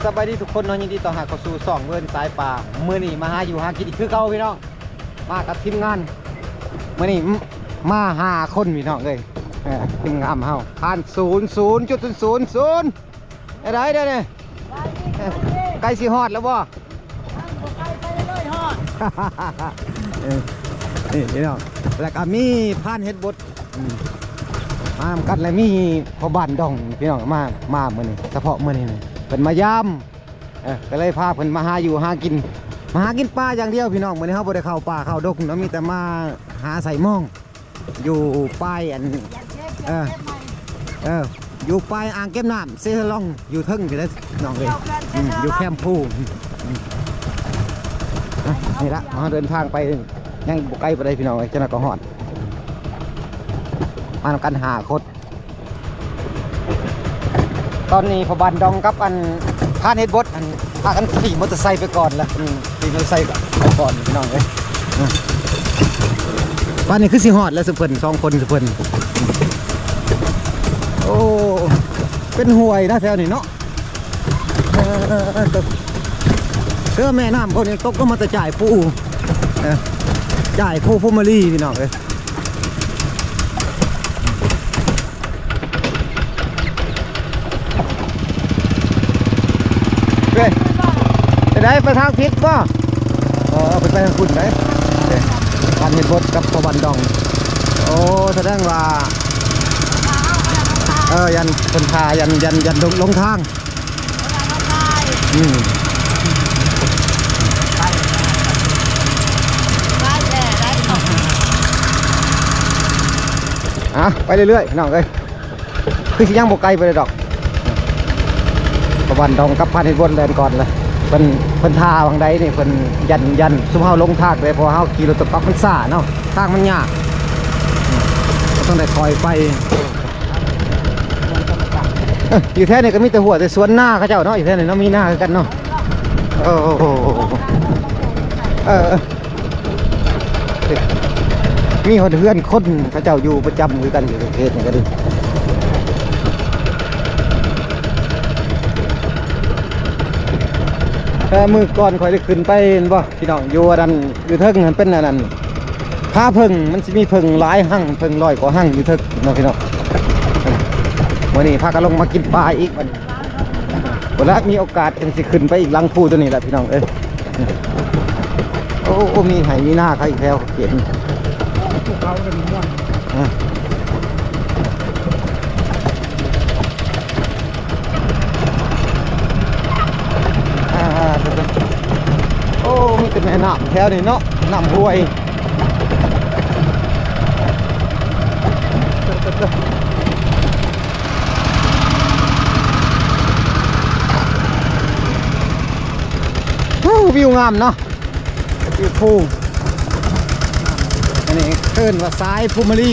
ສະບາຍດີທຸກຄົນເນາະ, ຍິນດີຕ້ອນຮັບເຂົ້າສູ່ຊ່ອງເວີນສາຍປ່າ. ມື້ນີ້ມາຫາຢູ່ຫາກິນອີກຄືເກົ່າພີ່ນ້ອງ, ມາກັບທີມງານ. ມື້ນີ້ມ- ມາຫ້າຄົນພີ່ນ້ອງເອີຍ, ເອີ ທີມງານເຮົາ ຜ່ານສູນ ສູນຈຸດສູນສູນສູນ. ໄດ້ ໄດ້ ໄດ້ ໃກ້ຊິຮອດແລ້ວບໍ່? ເອີ ນີ້ພີ່ນ້ອງ, ແລ້ວກໍມີພານເຮັດບົດ ອືມ ມານຳກັນ ແລະ ມີພໍ່ບ້ານດອງພີ່ນ້ອງ ມາ ມາມື້ນີ້ ສະເພາະມື້ນີ້ນະ ເພິ່ນມາຢາມ. ເອີ ກໍເລີຍພາເພິ່ນມາຫາຢູ່ຫາກິນ ມາຫາກິນປ່າຢ່າງດຽວພີ່ນ້ອງ. ມື້ນີ້ເຮົາບໍ່ໄດ້ເຂົ້າປ່າເຂົ້າດົງເນາະ, ມີແຕ່ມາຫາໃສ່ມອງ ຢູ່ປາຍອັນ ເອີ ເອີ ຢູ່ປາຍອ່າງເກັບນ້ຳເຊທະລອງ ຢູ່ເທິງພຸ້ນເດ້ນ້ອງເອີຍ. ອືມ ຢູ່ແຄມພູ. ອືມ ອ່ະ ນີ້ລະ ເຮົາເດີນທາງໄປ ຍັງບໍ່ໄກປານໃດພີ່ນ້ອງເອີຍ, ຈັກໜ້ອຍກໍຮອດ. ມານຳກັນຫ້າຄົນ. ຕອນນີ້ພໍ່ບ້ານດອງກັບອັນພານເຮັດບົດ ອັນ ພາກັນຂີ່ມໍເຕີໄຊໄປກ່ອນລະ. ອືມ ຂີ່ມໍເຕີໄຊໄປກ່ອນພີ່ນ້ອງເອີຍ. ອືມ ບາດນີ້ຄືຊິຮອດແລ້ວ ຊຸມເພິ່ນສອງຄົນ ຊຸມເພິ່ນ. ໂອ້ ເປັນຫ້ວຍນະແຖວນີ້ເນາະ. ເອີ ເອີ ແມ່ນ້ຳພວກນີ້ຕົກລົງມາແຕ່ຈ່າຍພູ ເອີ ຈ່າຍພູພົມມະລີພີ່ນ້ອງເອີຍ. ເອີຍ ໄປໃດ ໄປທາງຜິດບໍ່? ອໍ ເພິ່ນໄປທາງພຸ້ນໄດ໋. ເອີ ພານເຮັດບົດກັບພໍ່ບ້ານດອງ. ໂອ້ ສະແດງວ່າ ເອີ ຢ້ານເພິ່ນຖ້າ ຢ້ານ ຢ້ານ ຢ້ານຫຼົງ ຫຼົງທາງ. ອືມ ອ່ະ ໄປເລື້ອຍໆ ພີ່ນ້ອງເອີຍ, ຄືຊິຍັງບໍ່ໄກປານໃດດອກ. ປະວັນດອງກັບພານເຮັດບົດແລ່ນກ່ອນລະ. ເພິ່ນ ເພິ່ນຖ້າຫວ່າງໃດນີ້ ເພິ່ນຢ້ານ ຢ້ານຊຸມເຮົາຫຼົງທາງເດ້ ເພາະວ່າເຮົາຂີ່ລົດຕຸກຕັກມັນຊ້າເນາະ, ທາງມັນຍາກ ເຮົາຕ້ອງໄດ້ຄ່ອຍໄປ. ເອີ ຢູ່ແຖວນີ້ກໍມີແຕ່ຮົ້ວແຕ່ສວນນາເຂົາເຈົ້າເນາະ, ຢູ່ແຖວນີ້ເນາະ ມີນາຄືກັນເນາະ. ເອີ ເອີ ເອີ ເອີ ມີຮອດເຮືອນຄົນເຂົາເຈົ້າຢູ່ປະຈຳຄືກັນ ຢູ່ເຂດນີ້ກໍດີ. ເອີ ມື້ກ່ອນຂ້ອຍໄດ້ຂຶ້ນໄປ ເຫັນບໍ່ ພີ່ນ້ອງ, ຢູ່ອັນນັ້ນ ຢູ່ເທິງຫັ້ນເປັນອັນນັ້ນ ຜາເຜິ້ງ, ມັນຊິມີເຜິ້ງຫຼາຍຮັງ, ເຜິ້ງຮ້ອຍກວ່າຮັງຢູ່ເທິງເນາະ ພີ່ນ້ອງ. ມື້ນີ້ພາກັນລົງມາກິນປາອີກບັດນີ້. ເວລາມີໂອກາດຈັ່ງຊິຂຶ້ນໄປອີກຫຼັງພູຕົວນີ້ແຫຼະ ພີ່ນ້ອງເອີຍ. ໂອ້ ມີໄຮ່ມີນາເຂົາອີກແລ້ວ ເຫັນ ພູເຂົາເປັນມ່ວນ. ອ່າ ໂອ້ ມີແຕ່ແມ່ນ້ຳແຖວນີ້ເນາະ, ນ້ຳຫ້ວຍ. ໂອ້ ວິວງາມເນາະ. ຢູ່ພູ ອັນນີ້ເອີ້ນວ່າສາຍພູມະລີ.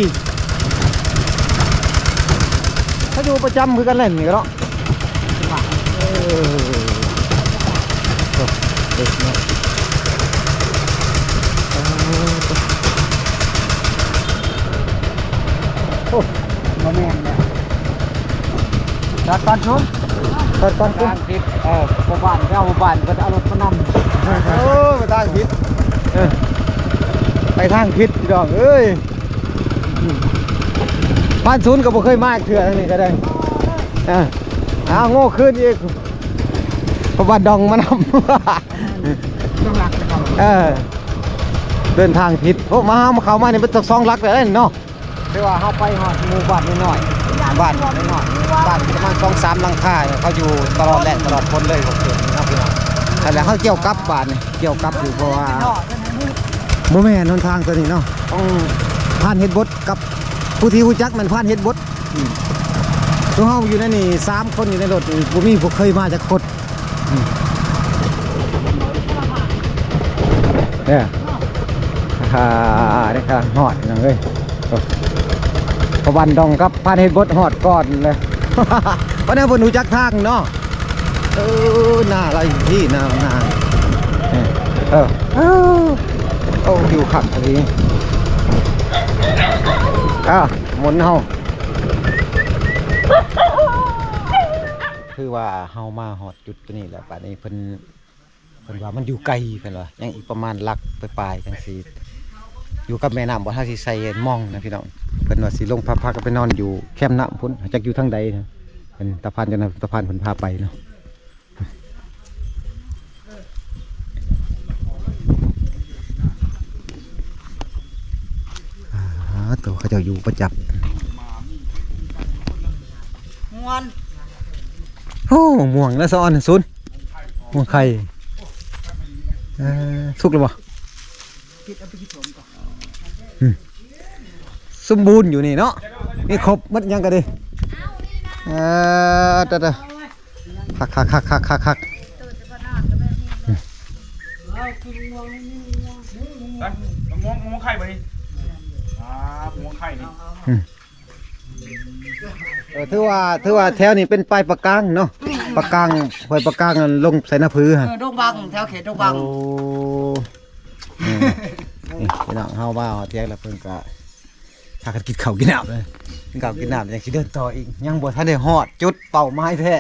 ເຂົາຢູ່ປະຈຳຄືກັນແຫຼະນີ້ເນາະ. ເອີ ໂອ້ ບໍ່ແມ່ນແລ້ວ. ຈອດກ່ອນຊຸມ ຈອດກ່ອນຊຸມ. ເອີ ພໍ່ບ້ານ ເຈົ້າບ້ານເພິ່ນເອົາລົດມານຳ. ໂອ້ ໄປທາງຜິດ ເອີ ໄປທາງຜິດ ພີ່ນ້ອງເອີຍ. ພານສູນກໍບໍ່ເຄີຍມາຈັກເທື່ອທາງນີ້ກໍໄດ້. ເອີ ເອົາ ໂງ່ຄືນອີກ ເພາະວ່າດອງມານຳ. ເອີ ເດີນທາງຜິດ. ໂອ້ ມາ ເຮົາມາ ເຂົ້າມານີ້ເປັນສອງຫຼັກແລ້ວເນາະ. ແຕ່ວ່າເຮົາໄປຮອດໝູ່ບ້ານນ້ອຍໆ ບ້ານນ້ອຍໆ ບ້ານປະມານສອງສາມຫຼັງຄາ ເຂົາຢູ່ຕະຫຼອດແລ້ງຕະຫຼອດຝົນເລີຍ ພວກເຂົາເນາະ ພີ່ນ້ອງ. ຫັ້ນແຫຼະ ເຮົາກ່ຽວກັບບ້ານນີ້ ກ່ຽວກັບຢູ່ ເພາະວ່າ ບໍ່ແມ່ນຫົນທາງຕົວນີ້ເນາະ ຂອງພານເຮັດບົດ ກັບຜູ້ທີ່ຮູ້ຈັກແມ່ນພານເຮັດບົດ. ອືມ ໂຕເຮົາຢູ່ໃນນີ້ສາມຄົນ ຢູ່ໃນລົດນີ້ ບໍ່ມີຜູ້ເຄີຍມາຈັກຄົນ. ເອີ ອ່າ ນີ້ກະຮອດພີ່ນ້ອງເອີຍ. ໂອ້ ພໍ່ບ້ານດອງກັບພານເຮັດບົດຮອດກ່ອນເລີຍ. ປານນັ້ນເພິ່ນຮູ້ຈັກທາງເນາະ. ເອີ ໜ້າລາວຢູ່ພີ້ ໜ້າ ໜ້າ ເອີ ເອີ ໂອ້ ວິວຄັກອີ່ຫຼີ. ອ່າ ໝູນເຮົາ. ຄືວ່າເຮົາມາຮອດຈຸດໂຕນີ້ແລ້ວ ບາດນີ້ເພິ່ນ ເພິ່ນວ່າມັນຢູ່ໄກ ເພິ່ນວ່າ ຍັງອີກປະມານຫຼັກປາຍໆ ຈັ່ງຊິຢູ່ກັບແມ່ນ້ຳ ບໍ່ ເຮົາຊິໃສ່ໝ່ອງນະພີ່ນ້ອງ. ເພິ່ນວ່າຊິລົງພັກ ພາກັນໄປນອນຢູ່ແຄມນ້ຳພຸ້ນ ຈັກຢູ່ທາງໃດນະ. ເພິ່ນ ຕາພານ ເຈົ້ານາຍຕາພານເພິ່ນພາໄປເນາະ. ອ່າ ໂຕ ເຂົາເຈົ້າຢູ່ປະຈຳ ມ່ວນ. ໂອ້ ມ່ວງນະ ສະອອນ ສູນ ມ່ວງໄຂ່. ເອີ ສຸກແລ້ວບໍ່? ອືມ ສົມບູນຢູ່ນີ້ເນາະ ມີຄົບໝົດຫຍັງກະດີ. ເອີ ຕະ ຕະ ຄັກໆໆໆໆ ມະມ່ວງ ມະມ່ວງໄຂ່ບໍ່ນີ້? ອ່າ ມະມ່ວງໄຂ່ນີ້. ອືມ ເອີ ຖືວ່າ ຖືວ່າແຖວນີ້ເປັນປາຍປາກກາງເນາະ ປາກກາງ ຫ້ວຍປາກກາງ ລົງໃສ່ນາຜືຫັ້ນ. ເອີ ດົງບັງ ແຖວເຂດດົງບັງ. ໂອ້ ນີ້ ນີ້ພີ່ນ້ອງ ເຮົາມາຮອດທ່ຽງແລ້ວ ເພິ່ນກະພາກັນກິນເຂົ້າກິນນ້ຳເລີຍ ກິນເຂົ້າກິນນ້ຳ ຍັງຊິເດີນຕໍ່ອີກ ຍັງບໍ່ທັນໄດ້ຮອດຈຸດເປົ້າໝາຍແທ້.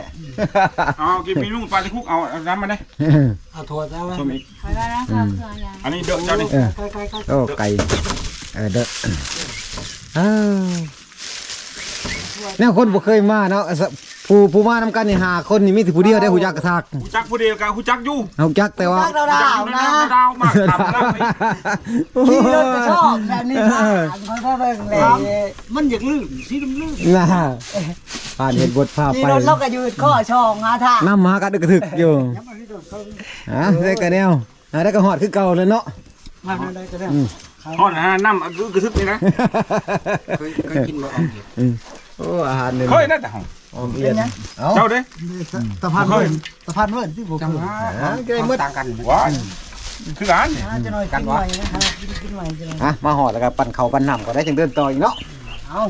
ເອົາ ກິນເມນູປາຕະຄຸກ ເອົາ ເອົານ້ຳມາເດ້. ເອົາຖ້ວຍມາ ຖ້ວຍອີກ ໄປແລ້ວນະ ເອົາເຄື່ອງຫຍັງ? ອັນນີ້ເດີເຈົ້ານີ້. ເອີ ໂອ້ ໄກ ເອີ ເດີ ເອີ ແນວຄົນບໍ່ເຄີຍມາເນາະ ຜູ້ ຜູ້ມານຳກັນນີ້ຫ້າຄົນນີ້ ມີແຕ່ຜູ້ດຽວໄດ້ຮູ້ຈັກກະທັກ ຮູ້ຈັກຜູ້ດຽວກະຮູ້ຈັກຢູ່ ຮູ້ຈັກແຕ່ວ່າ ຮູ້ຈັກແຕ່ດາວໆ ມາຖາມລາວນີ້ ຂີ່ລົດກະຊອກແບບນີ້ ເອີ ຂ້ອຍມາເບິ່ງແລ້ວ ມັນຢາກລື່ນ ຊິລືມໆ ນະ ຜ່ານເຮັດບົດພາໄປ ຂີ່ລົດລາວກະຢືດຄໍຊ່ອງຫາທາງ ນຳຫາກັນກະຖືກຢູ່ ຮະ ໄດ້ກະແນວ ອ່າ ແລ້ວກະຮອດຄືເກົ່າແລ້ວເນາະ ມາໄດ້ກະໄດ້ ອືມ ຮອດ ນ້ຳຄືກະຊຶກນີ້ນະ ເຄີຍ ເຄີຍກິນບໍ່? ອອມເຫັດ ອືມ ໂອ້ ອາຫານນີ້ ເຄີຍນະ ແຕ່ເຮົາ ອອມເຫັດ ເອົາ ເຈົ້າເດ້ ຕາພານເວີ້ນ ຕາພານເວີ້ນຕິ ບໍ່ເຄີຍ ອ່າ ກິນໝົດ ຕ່າງກັນ ວ້າຍ ຄືກັນ ອ່າ ຈັກໜ້ອຍກິນໃໝ່ນະ ກິນ ກິນໃໝ່ ອ່ະ ມາຮອດແລ້ວກະປັ້ນເຂົ້າປັ້ນນ້ຳກ່ອນ ໄດ້ຈັ່ງເດີນຕໍ່ອີກເນາະ ເອົາ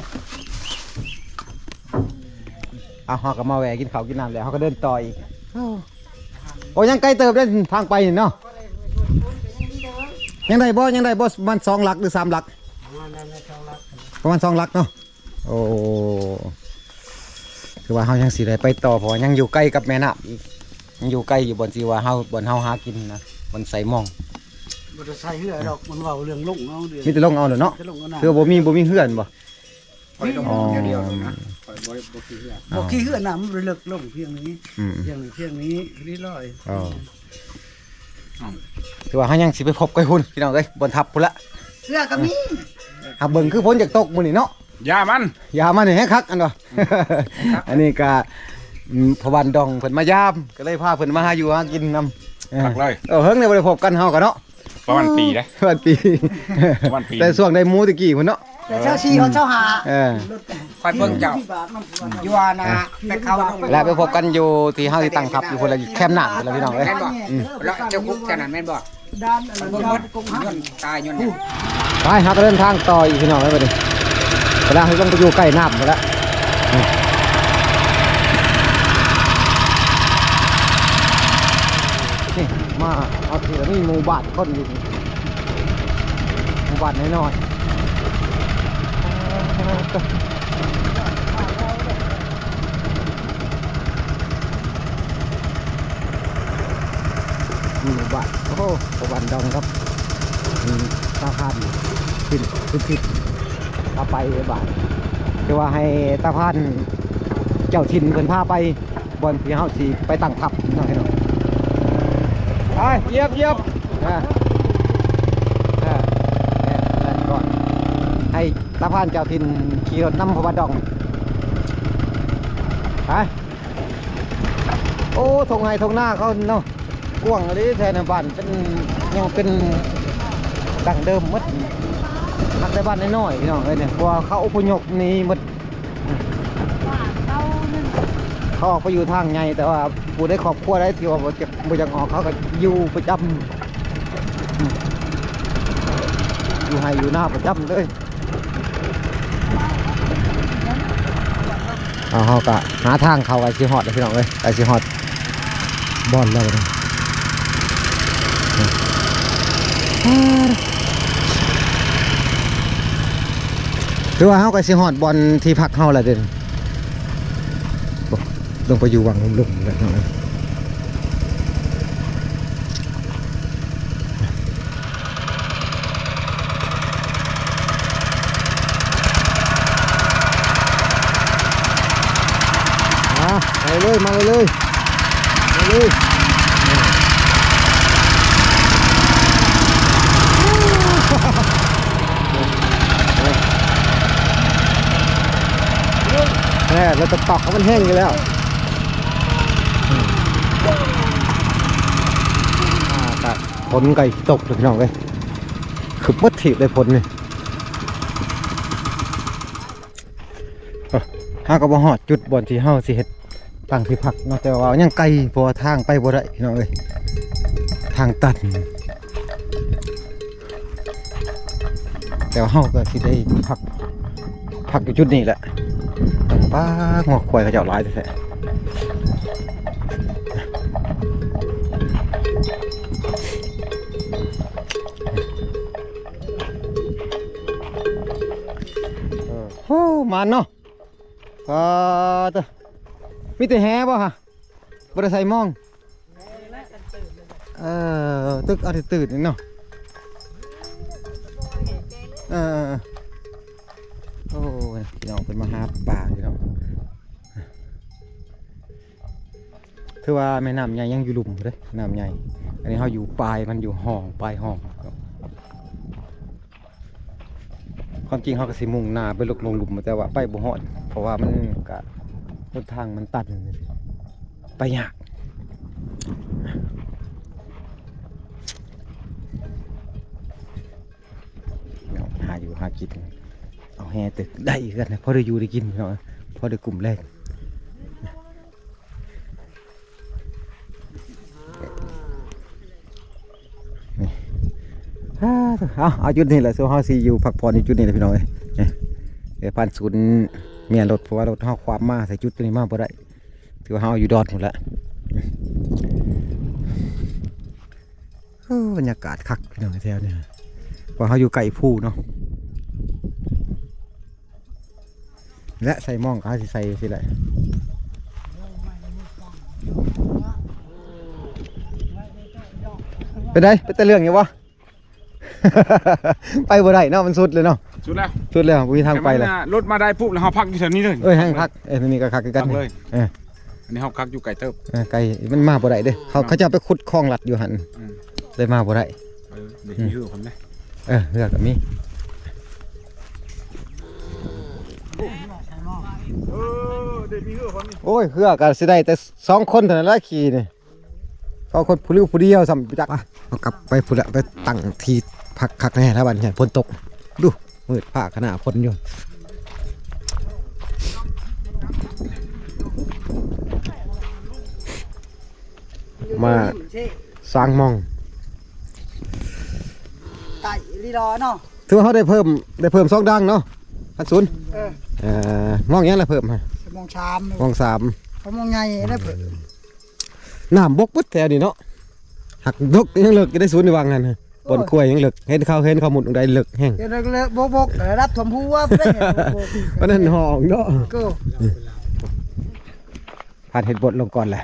ເອົາ ເຮົາກະມາແວ່ກິນເຂົ້າກິນນ້ຳແລ້ວ ເຮົາກະເດີນຕໍ່ອີກ. ໂອ້ ຍັງໄກເຕີບເດ້ທາງໄປນີ້ເນາະ ຍັງໄດ້ບໍ່ ຍັງໄດ້ບໍ່ ປະມານສອງຫຼັກຫຼືສາມຫຼັກ ປະມານສອງຫຼັກ ປະມານສອງຫຼັກເນາະ. ໂອ້ ຄືວ່າເຮົາຍັງຊິໄດ້ໄປຕໍ່ ເພາະວ່າຍັງຢູ່ໄກກັບແມ່ນ້ຳອີກ ຍັງຢູ່ໄກຢູ່ບ່ອນທີ່ວ່າເຮົາ ບ່ອນເຮົາຫາກິນນະ ບ່ອນໃສ່ໝ່ອງ ບໍ່ໄດ້ໃສ່ເຮືອດອກ ມັນເວົ້າເລື່ອງລົງເອົາເດ້ ມີແຕ່ລົງເອົາແຫຼະເນາະ ແຕ່ລົງເອົານະ ຄືບໍ່ມີ ບໍ່ມີເຮືອນບໍ່? ຂ້ອຍລົງ ອໍ ດຽວໆນະ ຂ້ອຍບໍ່ ບໍ່ຂີ່ເຮືອ ບໍ່ຂີ່ເຮືອນະ ມັນບໍ່ໄດ້ເລິກລົງພຽງນີ້ ອືມ ພຽງນີ້ ພຽງນີ້ ນີ້ລອຍ ອໍ ຖືວ່າເຮົາຍັງຊິໄປພົບກັນພຸ້ນພີ່ນ້ອງເອີຍ ບ່ອນທັບພຸ້ນລະ ເສື້ອກະມີ ຫາເບິ່ງຄືຝົນຢາກຕົກມື້ນີ້ເນາະ ຢ່າມັນ ຢ່າມັນແຮງຄັກ ອັນວ່າ ອັນນີ້ກະ ອືມ ພໍ່ບ້ານດອງເພິ່ນມາຢາມ ກະເລີຍພາເພິ່ນມາຫາຢູ່ຫາກິນນຳ ເອີ ຄັກເລີຍ ເອີ ເຫິງແລ້ວບໍ່ໄດ້ພົບກັນເຮົາກະເນາະ ປະມານປີເດ້ ປະມານປີ ປະມານປີ ແຕ່ຊ່ວງໄດ້ໝູຕະກີ້ພຸ້ນເນາະ ແຕ່ຊາວສີ່ຮອດຊາວຫ້າ ເອີ ຂ້ອຍເບິ່ງເຈົ້າ ຢູ່ອັນນະ ອ່ະ ໄປເຂົ້າ ແລ້ວໄປພົບກັນຢູ່ທີ່ເຮົາຊິຕັ້ງທັບຢູ່ພຸ້ນລະ ແຄມນ້ຳພຸ້ນລະພີ່ນ້ອງເອີຍ ແມ່ນບໍ່? ອືມ ແລ້ວເຈົ້າຄຸກແຖວນັ້ນແມ່ນບໍ່? ດ້ານອັນນັ້ນ ເບິ່ງເບິດ ຍ້ອນຕາຍຍ້ອນຫຍັງ ໄປ ເຮົາກະເດີນທາງຕໍ່ອີກພີ່ນ້ອງເອີຍ ບາດນີ້ ເວລາເຮົາລົງໄປຢູ່ໃກ້ນ້ຳພຸ້ນລະ ນີ້ ມາຮອດທີ່ມີໝູ່ບ້ານຄົນຢູ່ ໝູ່ບ້ານນ້ອຍໆ ມີໝູ່ບ້ານ ໂອ້ໂຫ ພໍ່ບ້ານດອງກັບ ອືມ ຕາພານ ຂຶ້ນ ຂຶ້ນ ຂຶ້ນ ເອົາໄປບາດ ຖືວ່າໃຫ້ຕາພານເຈົ້າຖິ່ນເພິ່ນພາໄປ ບ່ອນທີ່ເຮົາຊິໄປຕັ້ງທັບເນາະພີ່ນ້ອງ ໄປ ຢຽບ ຢຽບ ອ່າ ເອີ ແລ່ນກ່ອນ ໃຫ້ຕາພານເຈົ້າຖິ່ນຂີ່ລົດນຳພໍ່ບ້ານດອງ ໄປ. ໂອ້ ທົ່ງໄຮ່ທົ່ງນາເຂົາເນາະ ກວ້າງອີ່ຫຼີແທ້ນະ ບ້ານເປັນ ຍັງເປັນດັ້ງເດີມໝົດ ຮັກແຕ່ບ້ານນ້ອຍໆ ພີ່ນ້ອງເອີຍ ເພາະວ່າເຂົາອົບພະຍົບໜີໝົດ ເຂົາອອກໄປຢູ່ທາງໃຫຍ່ ແຕ່ວ່າຜູ້ໃດຄອບຄົວໃດທີ່ວ່າບໍ່ຢາກ ບໍ່ຢາກອອກ ເຂົາກະຢູ່ປະຈຳ ຢູ່ໄຮ່ຢູ່ນາປະຈຳເລີຍ. ເຮົາ ເຮົາກະຫາທາງເຂົ້າ ໃກ້ຊິຮອດແລ້ວພີ່ນ້ອງເອີຍ ໃກ້ຊິຮອດບ່ອນແລ້ວ ຖືວ່າເຮົາໃກ້ຊິຮອດບ່ອນທີ່ພັກເຮົາແລ້ວເດ້. ລົງໄປຢູ່ວັງລຸ່ມໆແລ້ວເນາະ. ມາ ໄປເລີຍ ມາເລີຍ ມາເລີຍ. ແນ່ ລົດຕອກໆ ມັນແຮງຢູ່ແລ້ວ. ອາ ຝົນໃກ້ຊິຕົກເດີພີ່ນ້ອງເອີຍ ຄືເບິດທີບເລີຍຝົນນີ້. ເອີ ເຮົາກໍບໍ່ຮອດຈຸດບ່ອນທີ່ເຮົາຊິເຮັດຕັ້ງທີ່ພັກເນາະ ແຕ່ວ່າຍັງໄກ ເພາະວ່າທາງໄປບໍ່ໄດ້ພີ່ນ້ອງເອີຍ ທາງຕັນ. ແຕ່ວ່າເຮົາກໍຊິໄດ້ພັກ ພັກຢູ່ຈຸດນີ້ແຫຼະ. ປາ ງົວຄວາຍເຂົາເຈົ້າຫຼາຍແທ້ໆ. ໂອ້ ມານເນາະ. ປາ ເຕີ ມີແຕ່ແຫບໍ່ຫະ? ບໍ່ໄດ້ໃສ່ມອງ. ເອີ ຕຶກເອົາແຕ່ຕື່ນເນາະ. ເອີ ໂອ້ຍ ພີ່ນ້ອງເພິ່ນມາຫາປາພີ່ນ້ອງ. ຖືວ່າແມ່ນ້ຳໃຫຍ່ຍັງຢູ່ລຸ່ມເດ້ ນ້ຳໃຫຍ່. ອັນນີ້ເຮົາຢູ່ປາຍ ມັນຢູ່ຮ່ອງ ປາຍຮ່ອງ. ຄວາມຈິງເຮົາກໍຊິມຸ່ງໜ້າໄປລົງ ລົງລຸ່ມ ແຕ່ວ່າໄປບໍ່ຮອດ ເພາະວ່າມັນກະ ຫົນທາງມັນຕັນ ໄປຍາກ. ເນາະ ຫາຢູ່ຫາກິນ ເອົາແຫຕຶກໄດ້ຄືກັນ ພໍໄດ້ຢູ່ໄດ້ກິນເນາະ ພໍໄດ້ກຸ້ມແລງ. ນີ້ ເອົາ ເອົາຈຸດນີ້ແຫຼະ ສ່ວນເຮົາຊິຢູ່ພັກຜ່ອນຢູ່ຈຸດນີ້ແຫຼະພີ່ນ້ອງເອີຍ. ນີ້ ເດີ ຜ່ານສູນເມຍລົດ ເພາະວ່າລົດເຮົາຄວາມມາໃສ່ຈຸດຕົວນີ້ມາບໍ່ໄດ້ ຖືວ່າເຮົາຢູ່ດອນພຸ້ນແຫຼະ. ເອີ ບັນຍາກາດຄັກພີ່ນ້ອງແຖວນີ້ ເພາະເຮົາຢູ່ໃກ້ພູເນາະ. ແລະ ໃສ່ມອງກໍເຮົາຊິໃສ່ຈັ່ງຊີ້ແຫຼະ. ເປັນໃດ? ເປັນຕາເລື່ອງຢູ່ບໍ່? ໄປບໍ່ໄດ້ເນາະ ມັນສຸດເລີຍເນາະ. ສຸດແລ້ວ ສຸດແລ້ວ ບໍ່ມີທາງໄປແລ້ວ. ລົດມາໄດ້ປຸບ ແລ້ວເຮົາພັກຢູ່ແຖວນີ້ເລີຍ. ເອີຍ ແຮງຄັກ. ເອີຍ ນີ້ກໍຄັກຄືກັນ. ພັກເລີຍ. ເອີ ອັນນີ້ເຮົາພັກຢູ່ໃກ້ເຕີບ. ເອີ ໄກ ມັນມາບໍ່ໄດ້ເດ້. ເຂົາ ເຂົາເຈົ້າໄປຂຸດຄອງລັດຢູ່ຫັ້ນ. ອືມ ເລີຍມາບໍ່ໄດ້. ເອີ ເດັກມີເຮືອພ້ອມເດ້. ເອີ ເຮືອກໍມີ. ເອີ ເດັກມີເຮືອພ້ອມນີ້. ໂອ້ຍ ເຮືອກໍຊິໄດ້ແຕ່ສອງຄົນເທົ່ານັ້ນລະຂີ່ນີ້. ສອງຄົນ ຜູ້ລິ້ວຜູ້ດຽວຊ້ຳຈັກ. ເຮົາກັບໄປພຸ້ນລະ ໄປຕັ້ງທີ່ພັກຄັກແນ່ລະບັດນີ້ ຝົນຕົກ. ດູ ມືດຟ້າຂະໜາດຝົນຢູ່. ມາສ້າງມອງ ໄກອີ່ຫຼີເນາະ. ຖືວ່າເຮົາໄດ້ເພີ່ມ ໄດ້ເພີ່ມສອງດັງເນາະ ພັນສູນ. ເອີ ເອີ ມອງຫຍັງລະເພີ່ມຮະ? ມອງສາມ ມອງສາມ ເອົາມອງໃຫຍ່ລະເພີ່ມ. ນ້ຳບົກເບິດແຖວນີ້ເນາະ. ຫາກດົກຍັງເລິກຢູ່ໄດ໋ສູນ ຢູ່ຫວ່າງນັ້ນ ໂອ້ຍ ບ່ອນຄວາຍຍັງເລິກ. ເຫັນເຂົາ ເຫັນເຂົາມຸດລົງໄດ້ເລິກແຮງ. ເຫັນເລິກ ບົກໆ ລະດັບຖ້ວມຫົວພຸ້ນເດ້. ໂອ້ ອັນນັ້ນຫ້ອງເນາະ. ໂອ້ ພາດເຮັດບົດລົງກ່ອນແຫຼະ.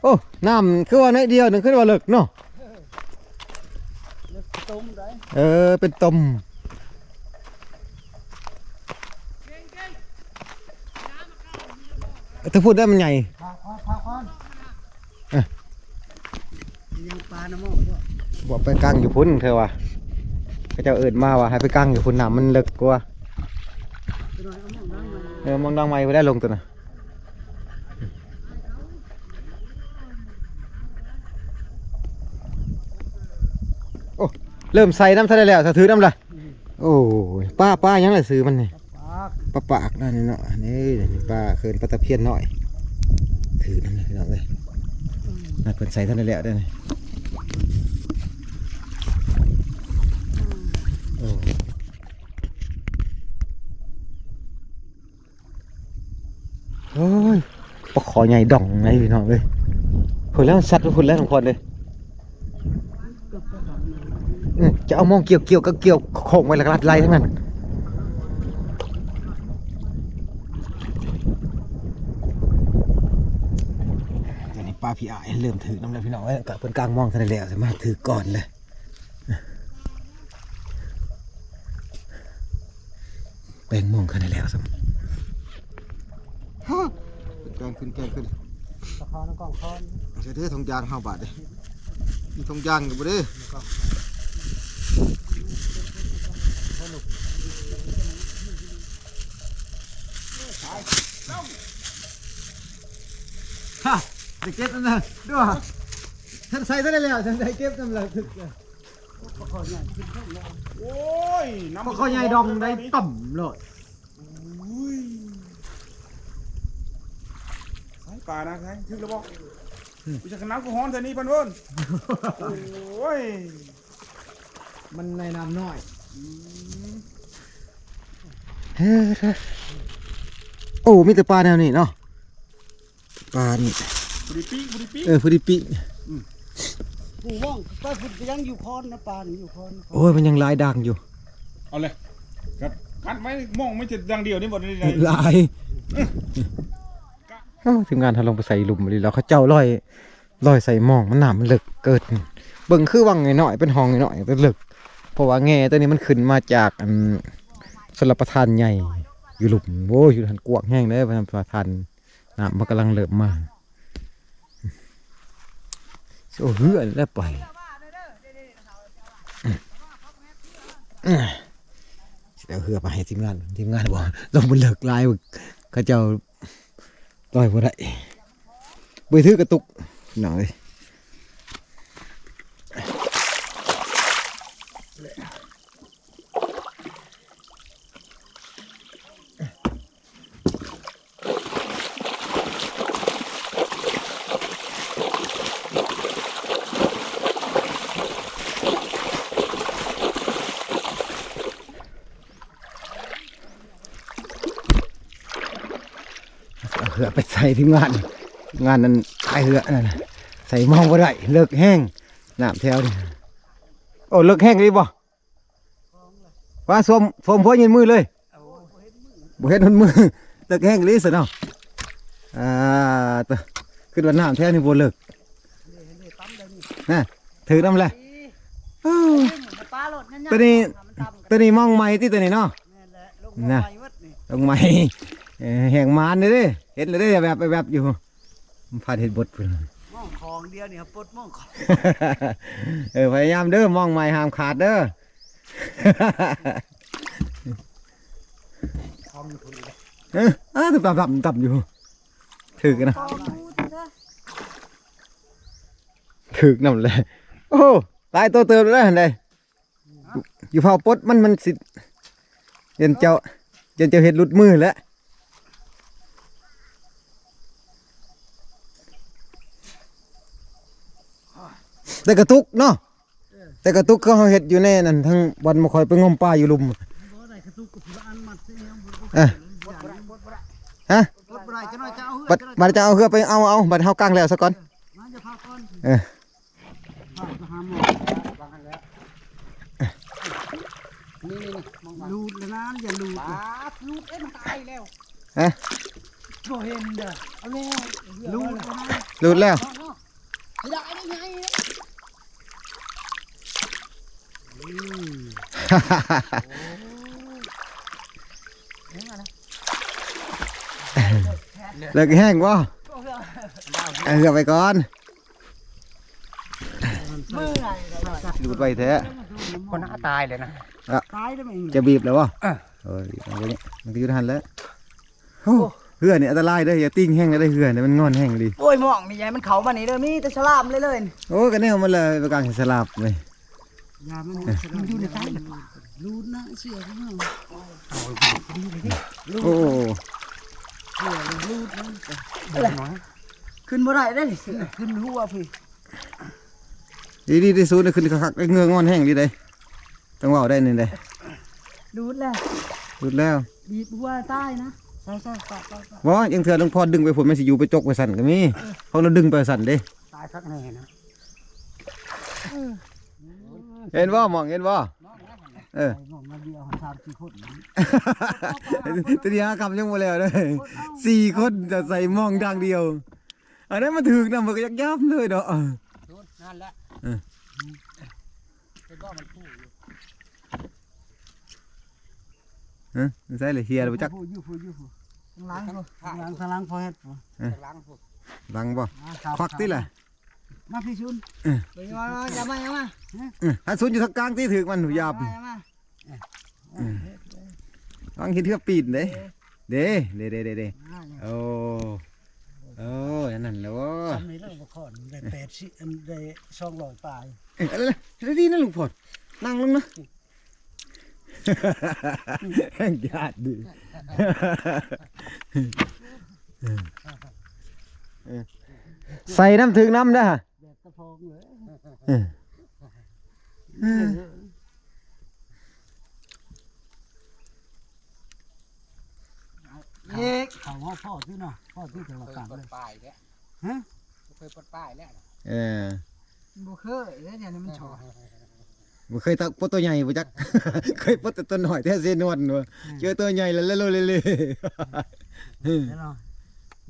ໂອ້ ນ້ຳຄືວ່າໜ້ອຍດຽວໜຶ່ງ ຄືວ່າເລິກເນາະ. ເອີ ເປັນຕົມ. ແຕ່ພຸ້ນໄດ້ມັນໃຫຍ່. ເອີ ຍັງປານຳໝໍ້ບໍ່? ບໍ່ ໄປກາງຢູ່ພຸ້ນເທື່ອວ່າ ເຂົາເຈົ້າເອີ້ນມາວ່າໃຫ້ໄປກາງຢູ່ພຸ້ນ ນ້ຳມັນເລິກກວ່າ. ເອີ ມອງດັງໃໝ່ບໍ່ໄດ້ລົງຕົວນະ. ໂອ້ ເລີ່ມໃສ່ນຳ ທັນໄດ້ແລ້ວ ສະຖືນຳລະ. ໂອ້ຍ ປາ ປາຫຍັງລະຊື່ມັນນີ້? ປາປາກ ປາປາກນັ້ນເນາະ. ນີ້ ນີ້ປາເຂີນ ປາຕະພຽນນ້ອຍ. ຖືນຳເລີຍພີ່ນ້ອງເອີຍ. ອືມ ນັ້ນເພິ່ນໃສ່ທັນໄດ້ແລ້ວເດ້ນີ້. ໂອ້ ໂອ້ຍ ປາຄໍໃຫຍ່ດອງໃດພີ່ນ້ອງເອີຍ. ພຸ້ນແລ້ວ ສັດໄປພຸ້ນແລ້ວ ນ້ອງພອນເອີຍ. ອືມ ຈະເອົາມອງກ່ຽວ ກ່ຽວ ກໍກ່ຽວ ຂອງໄວ້ ແລ້ວກໍລັດໄລ່ທັງນັ້ນ. ປາພີ່ອ້າຍເລີ່ມຖືກນຳແລ້ວພີ່ນ້ອງເອີຍ ກະເພິ່ນກາງມອງທັນໄດ້ແລ້ວ ຊິມາຖືກກ່ອນເລີຍ ແປງມອງທັນໄດ້ແລ້ວຊ້ຳ ຂຶ້ນແກງ ຂຶ້ນແກງ ຂຶ້ນ ປະຄອນກອງຄອນ ໃສ່ເດີຖົງຢາງເຮົາບາດນີ້ ມີຖົງຢາງຢູ່ບໍ່ເດ້? ຮະ ໄດ້ເກັບນຳນະ ດູ ທັນໃສ່ທັນໄດ້ແລ້ວ ທັນໄດ້ເກັບນຳລະ ປາຄໍໃຫຍ່ຂຶ້ນເທິງແລ້ວ ໂອ້ຍ ນ້ຳ ປາຄໍໃຫຍ່ດອງໄດ້ຕ່ຳໂລດ ໂອ້ຍ ໃສ່ປານະ ໃສ່ ຖືກແລ້ວບໍ່? ອືມ ອຸຍ ຈັກນ້ຳກູຮ້ອນແທ້ນີ້ ພັນເວີນ ໂອ້ຍ ມັນໃນນ້ຳນ້ອຍ ອືມ ເຮີ້ ໂອ້ ມີແຕ່ປາແນວນີ້ເນາະ ປານີ້ ພໍດີປີ້ ພໍດີປີ້ ເອີ ພໍດີປີ້ ອືມ ຜູ້ມອງໄປພຸ້ນກະຍັງຢູ່ຄອນນະ ປານີ້ຢູ່ຄອນ ໂອ້ຍ ມັນຍັງຫຼາຍດ່າງຢູ່ ເອົາເລີຍ ກັດ ກັດໄວ້ມອງໄວ້ແຕ່ດ່າງດຽວນີ້ບໍ່ໄດ້ ຫຼາຍ ເອີ ໂອ້ ທີມງານເຮົາລົງໄປໃສ່ຫຼຸມອີ່ຫຼີແລ້ວ ເຂົາເຈົ້າລອຍ ລອຍໃສ່ມອງ ມັນ ນ້ຳມັນເລິກເກີນ ເບິ່ງຄືວັງນ້ອຍໆ ເປັນຮ່ອງນ້ອຍໆ ແຕ່ເລິກ ເພາະວ່າແງ່ໂຕນີ້ມັນຂຶ້ນມາຈາກ ອັນ ຊົນລະປະທານໃຫຍ່ຢູ່ຫຼຸມ ໂອ້ຍ ຢູ່ຫັ້ນກວ້າງແຮງເດ້ ຊົນລະປະທານ ນ້ຳມັນກຳລັງເລີ່ມມາ ຊິເອົາເຮືອແລ້ວໄປ ຊິເອົາເຮືອໄປໃຫ້ທີມງານ ທີມງານບອກ ລົງມັນເລິກຫຼາຍ ເຂົາເຈົ້າ ລອຍບໍ່ໄດ້ ບໍ່ຖືກກະຕຸກ ພີ່ນ້ອງເອີຍ ເອົາເຮືອໄປໃສ່ທີມງານ ທີມງານນັ້ນພາຍເຮືອນັ້ນ ໃສ່ມອງບໍ່ໄດ້ ເລິກແຮງ ນ້ຳແຖວນີ້ ໂອ້ ເລິກແຮງອີ່ຫຼີບໍ່? ວ່າສວມ ສວມຫົວຍື່ນມືເລີຍ ບໍ່ເຫັນຫົວມື ເລິກແຮງອີ່ຫຼີຊັ້ນເນາະ ອ່າ ຕະ ຄິດວ່ານ້ຳແຖວນີ້ບໍ່ເລິກ ນະ ຖືກນຳແຫຼະ ໂຕນີ້ ໂຕນີ້ມອງໃໝ່ຕິ ໂຕນີ້ເນາະ ແມ່ນແຫຼະ ລົງມາໃໝ່ໝົດນີ້ ລົງໃໝ່ ເອີ ແຮງມານເດ້ ເຫັນແລ້ວເດ້ ແວບໆຢູ່ ມັນພາດເຮັດບົດພຸ້ນ ມອງຂອງດຽວນີ້ ປົດມອງຂອງ ເອີ ພະຍາຍາມເດີ ມອງໃໝ່ຫ້າມຂາດເດີ ຂອງຢູ່ພຸ້ນ ເອີ ອ້າ ດຳໆ ດຳຢູ່ ຖືກນະ ຂອງຢູ່ເດີ ຖືກນຳແຫຼະ ໂອ້ ຫຼາຍໂຕເຕີບແລ້ວຫັ້ນໃດ ຢູ່ເຝົ້າປົດມັນ ມັນຊິ ຢ້ານເຈົ້າ ຢ້ານເຈົ້າເຮັດຫຼຸດມືແຫຼະ ແຕ່ກະຕຸກເນາະ ແຕ່ກະຕຸກຄືເຮົາເຮັດຢູ່ໃນນັ້ນ ທາງບ່ອນບໍ່ຄ່ອຍໄປງົມປາຢູ່ລຸ່ມ ບໍ່ໄດ້ກະຕຸກກະຜູ້ລະອັນມັດໃສ່ຍັງບໍ່ໄດ້ ເອີ ຮະ ບໍ່ໄດ້ ຈັກໜ້ອຍຈະເອົາເຮືອ ບັດ ບັດຈະເອົາເຮືອໄປເອົາ ເອົາ ບັດເຮົາກາງແລ້ວສະກ່ອນ ມາ ຢ່າພາກ່ອນ ເອີ ພາໄປຫາໝໍ ວາງຫັ້ນແລ້ວ ນີ້ໆໆ ມອງ ລູດແລ້ວນະ ຢ່າລູດ ບາດ ລູດ ເອີ ມັນຕາຍແລ້ວ ຮະ ບໍ່ເຫັນເດີ ເອົາແລ້ວ ລູດແລ້ວນະ ລູດແລ້ວ ເນາະ ເນາະ ໄດ້ໄດ້ໄດ້ ອືມ ເລິກແຮງບໍ່? ເອົາເຮືອໄປກ່ອນ ເມື່ອຍ ລູດໄວແທ້ ຄົນໜ້າຕາຍເລີຍນະ ອະ ຕາຍແລ້ວແມ່ນ ຈະບີບແລ້ວບໍ່? ເອີ ໂອ້ຍ ມັນກໍຢູ່ຫັ້ນແຫຼະ ໂອ້ ເຮືອນີ້ອັນຕະລາຍເດີ ຢ່າຕິ່ງແຮງເດີ ເຮືອນີ້ມັນງອນແຮງອີ່ຫຼີ ໂອ້ຍ ມອງນີ້ ຢ່າໃຫ້ມັນເຂົ້າມານີ້ເດີ ມີແຕ່ສະຫຼາມເລີຍເລີຍ ໂອ້ ກະແນວມັນແຫຼະ ປະການສະຫຼາມເວີຍ ຢ່າມັນ ມັນຢູ່ໃນໃຕ້ ລູດນະ ເສື້ອຂອງເຮົາ ໂອ້ ເສື້ອລູດນະ ຂຶ້ນບໍ່ໄດ້ເດ້ ຂຶ້ນຫົວພີ້ ດີໆ ທີ່ສຸດ ຂຶ້ນຄັກໆ ເຫື່ອງອນແຮງດີເດ້ ຕ້ອງເວົ້າໄດ້ນີ້ເດ້ ຫຼຸດແລ້ວ ຫຼຸດແລ້ວ ບີບຫົວຕາຍນະ ໃສ່ໆ ປະໆ ບໍ່ ຍັງເທື່ອຫຼວງພໍ່ດຶງໄປພຸ້ນ ມັນຊິຢູ່ໄປຈົກໄປຊັ້ນກໍມີ ເອີ ຂອງລາວດຶງໄປຊັ້ນເດ້ ຕາຍຄັກແນ່ນະ ເອີ ເຫັນບໍ່ ມອງເຫັນບໍ່? ເອີ ມອງດຽວ ສາມສີ່ຄົນ ຕະດຽວຄ່ຳຍັງບໍ່ແລ້ວເດ້ ສີ່ຄົນຈະໃສ່ມອງດາງດຽວ ອັນນັ້ນມັນຖືກນຳ ເພິ່ນກໍຢາກຢາມເລີຍເນາະ. ໂດນ ນັ້ນແຫຼະ ເອີ ເຫັນບໍ່ ມັນຜູ້ຢູ່ ຮະ ໃສ່ເລີຍ ເຫື່ອບໍ່ຈັກ ຜູ້ຢູ່ ຜູ້ຢູ່ ຜູ້ ທາງຫຼັງພຸ້ນ ທາງຫຼັງ ທາງຫຼັງພໍເຮັດພຸ້ນ ເອີ ທາງຫຼັງພຸ້ນ ຫຼັງບໍ່ ອ່າ ຄວັກຕິລະ ມາພີ່ຊຸນ ເອີ ມາ ມາ ຢ່າມາ ຢ່າມາ ເອີ ໃຫ້ຊຸນຢູ່ທາງກາງຕິ ຖືກມັນ ຢ່າມາ ຢ່າມາ ອືມ ວາງເຮັດເຮືອປີນເດ້ ເດ້ ເດ້ ເດ້ ເດ້ ເດ້ ອ່າ ໂອ້ ໂອ້ ອັນນັ້ນແຫຼະ ສ່ຳນີ້ແລ້ວ ບໍ່ຄອນໄດ້ແປດສິບ ອັນ ໄດ້ສອງຮ້ອຍປາຍ ເອີ ເອົາລະ ເຮັດດີນະ ລຸງພອນ ນັ່ງລົງນະ ແຮ່ງຍາດດີ ເອີ ເອີ ໃສ່ນຳ ຖືກນຳເດີ ແບບກະພອງເລີຍ ເອີ ເອີ ອີກ ເຂົາວ່າພໍ້ຕິເນາະ ພໍ້ຕິ ເຄີຍ ເຂົາວ່າ ເຄີຍ ກາງ ເລີຍ ປາຍແທ້ ຮະ ບໍ່ເຄີຍປາຍແລ້ວ ເອີ ບໍ່ເຄີຍເດ້ ດຽວນີ້ມັນຊອດ ບໍ່ເຄີຍປາຍໂຕໃຫຍ່ບໍ່ຈັກ ເຄີຍປາຍແຕ່ໂຕນ້ອຍແທ້ ເຊນວນ ອືມ ເຈີໂຕໃຫຍ່ແລ້ວ ເລໆ ເນາະ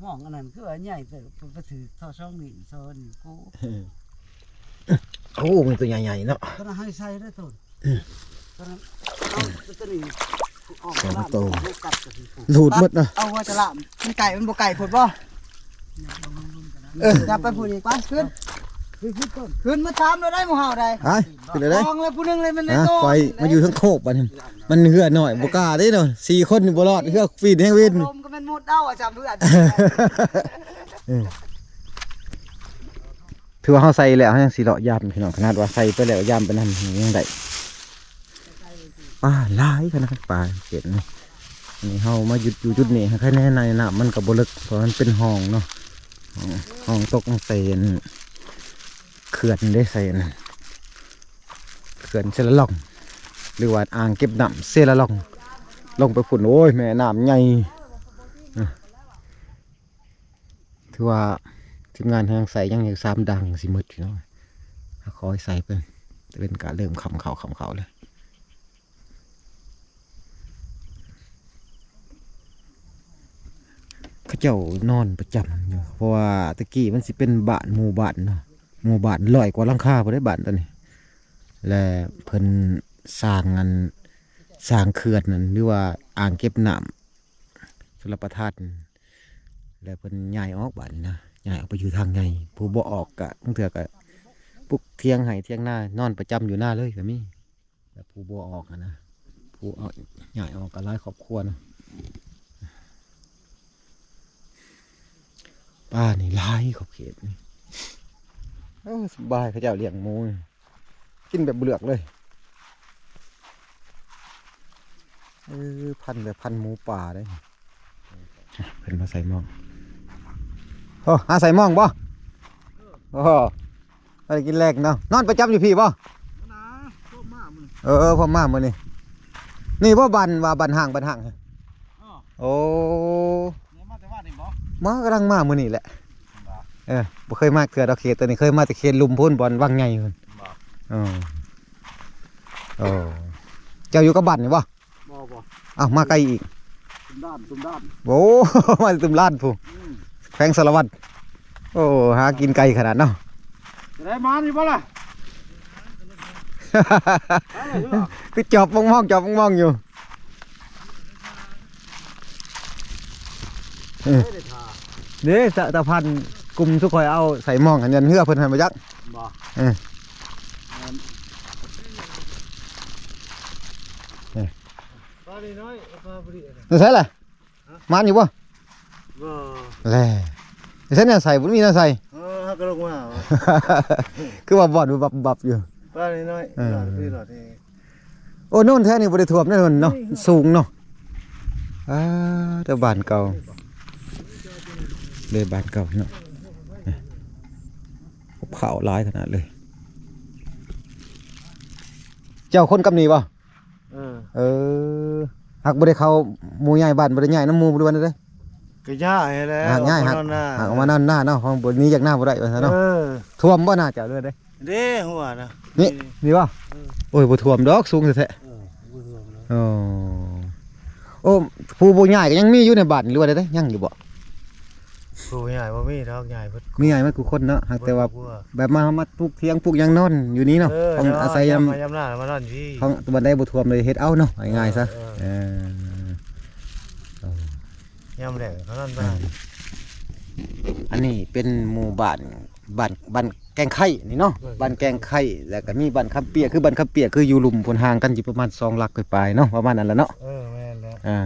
ມອງອັນນັ້ນຄືວ່າໃຫຍ່ເຕີບ ໄປຖືກທໍ່ສອງນີ້ ຊໍນີ້ ໂອ້ ໂອ້ ມັນຕົວໃຫຍ່ໆເນາະ ຕົວນັ້ນໃຫ້ໃສ່ເດີໂຕ ອືມ ຕົວນັ້ນ ເອົາຕົວນີ້ອອກ ສອງໂຕ ຕັດ ລູດໝົດເນາະ ເອົາຫົວຈະລາມ ມັນໄກ ມັນບໍ່ໄກໂພດບໍ່ ເອີ ຢ່າໄປພຸ້ນອີກ ໄປ ຂຶ້ນ ຂຶ້ນ ຂຶ້ນ ຂຶ້ນ ຂຶ້ນມາຕາມເຮົາໄດ້ ໝູ່ເຮົາໄດ້ ໄປ ຂຶ້ນເລີຍ ສອງແລ້ວ ຜູ້ໜຶ່ງເລີຍ ມັນໄດ້ ອ່າ ໂຕ ຂ້ອຍມາຢູ່ເທິງໂຄກບັດນີ້ ມັນເຮືອນ້ອຍ ບໍ່ກ້າເດ້ເນາະ ສີ່ຄົນນີ້ບໍ່ລອດ ເຮືອປີ້ນແຮງເວນ ລົມກໍແມ່ນມຸດເອົາ ອາຈານເພື່ອນ ເອີ ຖືວ່າເຮົາໃສ່ແລ້ວ ເຮົາຍັງຊິເລາະຢາມພີ່ນ້ອງ ຂະໜາດວ່າໃສ່ໄປແລ້ວ ຢາມໄປນຳ ຍັງໄດ້ ປາຫຼາຍຂະໜາດ ປາເຂດນີ້ ນີ້ເຮົາມາຢຸດຢູ່ຈຸດນີ້ ໃຫ້ໃຄແນ່ໃນນ້ຳມັນກໍບໍ່ເລິກ ເພາະມັນເປັນຮ່ອງເນາະ ຮ່ອງ ຮ່ອງຕົກໃສ່ອັນ ເຂື່ອນເດ້ ໃສ່ອັນນັ້ນ ເຂື່ອນເຊລະລອງ ຫຼືວ່າອ່າງເກັບນ້ຳເຊລະລອງ ລົງໄປພຸ້ນ ໂອ້ຍ ແມ່ນ້ຳໃຫຍ່ ອາ ຖືວ່າທີມງານເຮົາຍັງໃສ່ຍັງຢູ່ສາມດັງ ຍັງຊິໝົດຢູ່ເນາະ ເຮົາຂໍໃສ່ເພິ່ນ ຕາເວັນກະເລີ່ມຄ່ຳເຂົ້າ ຄ່ຳເຂົ້າແລ້ວ ເຂົາເຈົ້ານອນປະຈຳຢູ່ ເພາະວ່າແຕ່ກີ້ມັນຊິເປັນບ້ານ ໝູ່ບ້ານເນາະ ໝູ່ບ້ານຮ້ອຍກວ່າຫຼັງຄາພຸ້ນເດ້ ບ້ານຕົວນີ້ ແລະເພິ່ນສ້າງອັນ ສ້າງເຂື່ອນນັ້ນ ຫຼືວ່າອ່າງເກັບນ້ຳ ຊົນລະປະທານ ແລ້ວເພິ່ນຍ້າຍອອກບາດນີ້ນະ ຍ້າຍອອກໄປຢູ່ທາງໃຫຍ່ ຜູ້ບໍ່ອອກກະ ບາງເທື່ອກະປຸກຖຽງໄຮ່ຖຽງນາ ນອນປະຈຳຢູ່ນາເລີຍກະມີ ແລ້ວຜູ້ບໍ່ອອກຫັ້ນນະ ຜູ້ອອກ ຍ້າຍອອກກະຫຼາຍຄອບຄົວນະ ປານີ້ຫຼາຍຂອບເຂດນີ້ ເອີ ສະບາຍ ເຂົາເຈົ້າລ້ຽງໝູ ກິນແບບບໍ່ເລືອກເລີຍ ເອີ ພັນແບບພັນໝູປ່າເດ້ ເພິ່ນມາໃສ່ໝອງ ໂອ້ ຫາໃສ່ໝອງບໍ່? ໂອ້ ບໍ່ໄດ້ກິນແລງເນາະ ນອນປະຈຳຢູ່ພີ້ບໍ່? ເອີ ເອີ ພໍມາມື້ນີ້ ນີ້ບໍ່ ບ້ານວ່າບ້ານຫ້າງ ບ້ານຫ້າງ ອໍ ໂອ້ ນີ້ມາແຕ່ວານນີ້ບໍ່? ມາ ກຳລັງມາມື້ນີ້ແຫຼະ ບໍ່ ເອີ ບໍ່ເຄີຍມາເທື່ອດອກ ເຂດຕົວນີ້ ເຄີຍມາແຕ່ເຂດລຸ່ມພຸ້ນ ບ່ອນວັງໃຫຍ່ພຸ້ນ ບໍ່ ເອີ ໂອ້ ເຈົ້າຢູ່ກັບບ້ານນີ້ບໍ່? ບໍ່ ບໍ່ ອ້າວ ມາໄກອີກ ຕຸ້ມດ້ານ ຕຸ້ມດ້ານ ໂອ້ ມາແຕ່ຕຸ້ມດ້ານພຸ້ນ ອືມ ແຂວງສາລະວັນ ໂອ້ ຫາກິນໄກຂະໜາດເນາະ ຈະໄດ້ມານີ້ບໍ່ລະ? ຄືຈອບມອງໆ ຈອບມອງໆຢູ່ ເອີ ເດ້ ຕາ ຕາພັນກຸ່ມສຸກຂ້ອຍເອົາໃສ່ໝອງຫັ້ນ ຍັນເຮືອເພິ່ນຫັ້ນບໍ່ຈັກ ບໍ່ ເອີ ແມ່ນ ເອີ ປານ້ອຍໆ ປາບໍ່ດີ ໄປໃສລະ? ຮະ? ມານຢູ່ບໍ່? ບໍ່ ແລະ ໃສແນວໃສ່ ບໍ່ມີແນວໃສ່ ເອີ ເຮົາກໍລົງມາ ຄືວ່າບ່ອນບັບໆຢູ່ ປານ້ອຍໆ ເອີ ຫຼອດ ຫຼອດນີ້ ໂອ້ ໂນນແຖວນີ້ບໍ່ໄດ້ຖ້ວມເດ້ ໂນນເນາະ ສູງເນາະ ອ່າ ແຕ່ບ້ານເກົ່າ ເລີຍບ້ານເກົ່າເນາະ ກັບເຂົ້າຫຼາຍຂະໜາດເລີຍ ເຈົ້າຄົນກັບນີ້ບໍ່? ເອີ ເອີ ຫາກບໍ່ໄດ້ເຂົ້າ ໝູ່ຍ້າຍບ້ານ ບໍ່ໄດ້ຍ້າຍນຳໝູ່ ຫຼືວ່າແນວໃດ? ກໍຍ້າຍຫັ້ນແຫຼະ ຫາກຍ້າຍ ອອກມານອນນາ ຫາກ ຫາກອອກມານອນນາເນາະ ເພາະບໍ່ມີວຽກນາບໍ່ໄດ້ວ່າຊັ້ນເນາະ ເອີ ຖ້ວມບໍ່ນາເຈົ້າ ຫຼືວ່າໃດ? ເດ້ ຫົວນະ ນີ້ ນີ້ບໍ່? ເອີ ໂອ້ຍ ບໍ່ຖ້ວມດອກ ສູງແທ້ໆ ເອີ ບໍ່ຖ້ວມດອກ ໂອ້ ໂອ້ ຜູ້ບໍ່ຍ້າຍກໍຍັງມີຢູ່ໃນບ້ານ ຫຼືວ່າໃດ? ຍັງຢູ່ບໍ່? ຜູ້ໃຫຍ່ບໍ່ມີດອກ ໃຫຍ່ເບິດ ມີໃຫຍ່ໝົດທຸກຄົນເນາະ ຫາກແຕ່ວ່າ ເບິດທຸກຄົນ ແບບມາ ມາປູກຖຽງປູກຫຍັງນອນຢູ່ນີ້ເນາະ ເອີ ຂອງອາໄສຍາມ ມາຍາມໜ້າມານອນຢູ່ ຂອງບ່ອນໃດບໍ່ຖ້ວມເລີຍເຮັດເອົາເນາະ ງ່າຍໆຊະ ເອີ ເອີ ເອີ ຍາມແລ້ງເຂົານອນບ້ານ ເອີ ອັນນີ້ເປັນໝູ່ບ້ານ ບ້ານ ບ້ານແກ້ງໄຄ້ນີ້ເນາະ ເອີ ບ້ານແກ້ງໄຄ້ ແລ້ວກໍມີບ້ານຄຳເປຍ ຄືບ້ານຄຳເປຍ ຄືຢູ່ລຸ່ມພຸ້ນ ຫ່າງກັນຢູ່ປະມານສອງຫຼັກປາຍໆເນາະ ປະມານນັ້ນລະເນາະ ເອີ ແມ່ນແລ້ວ ອ່າ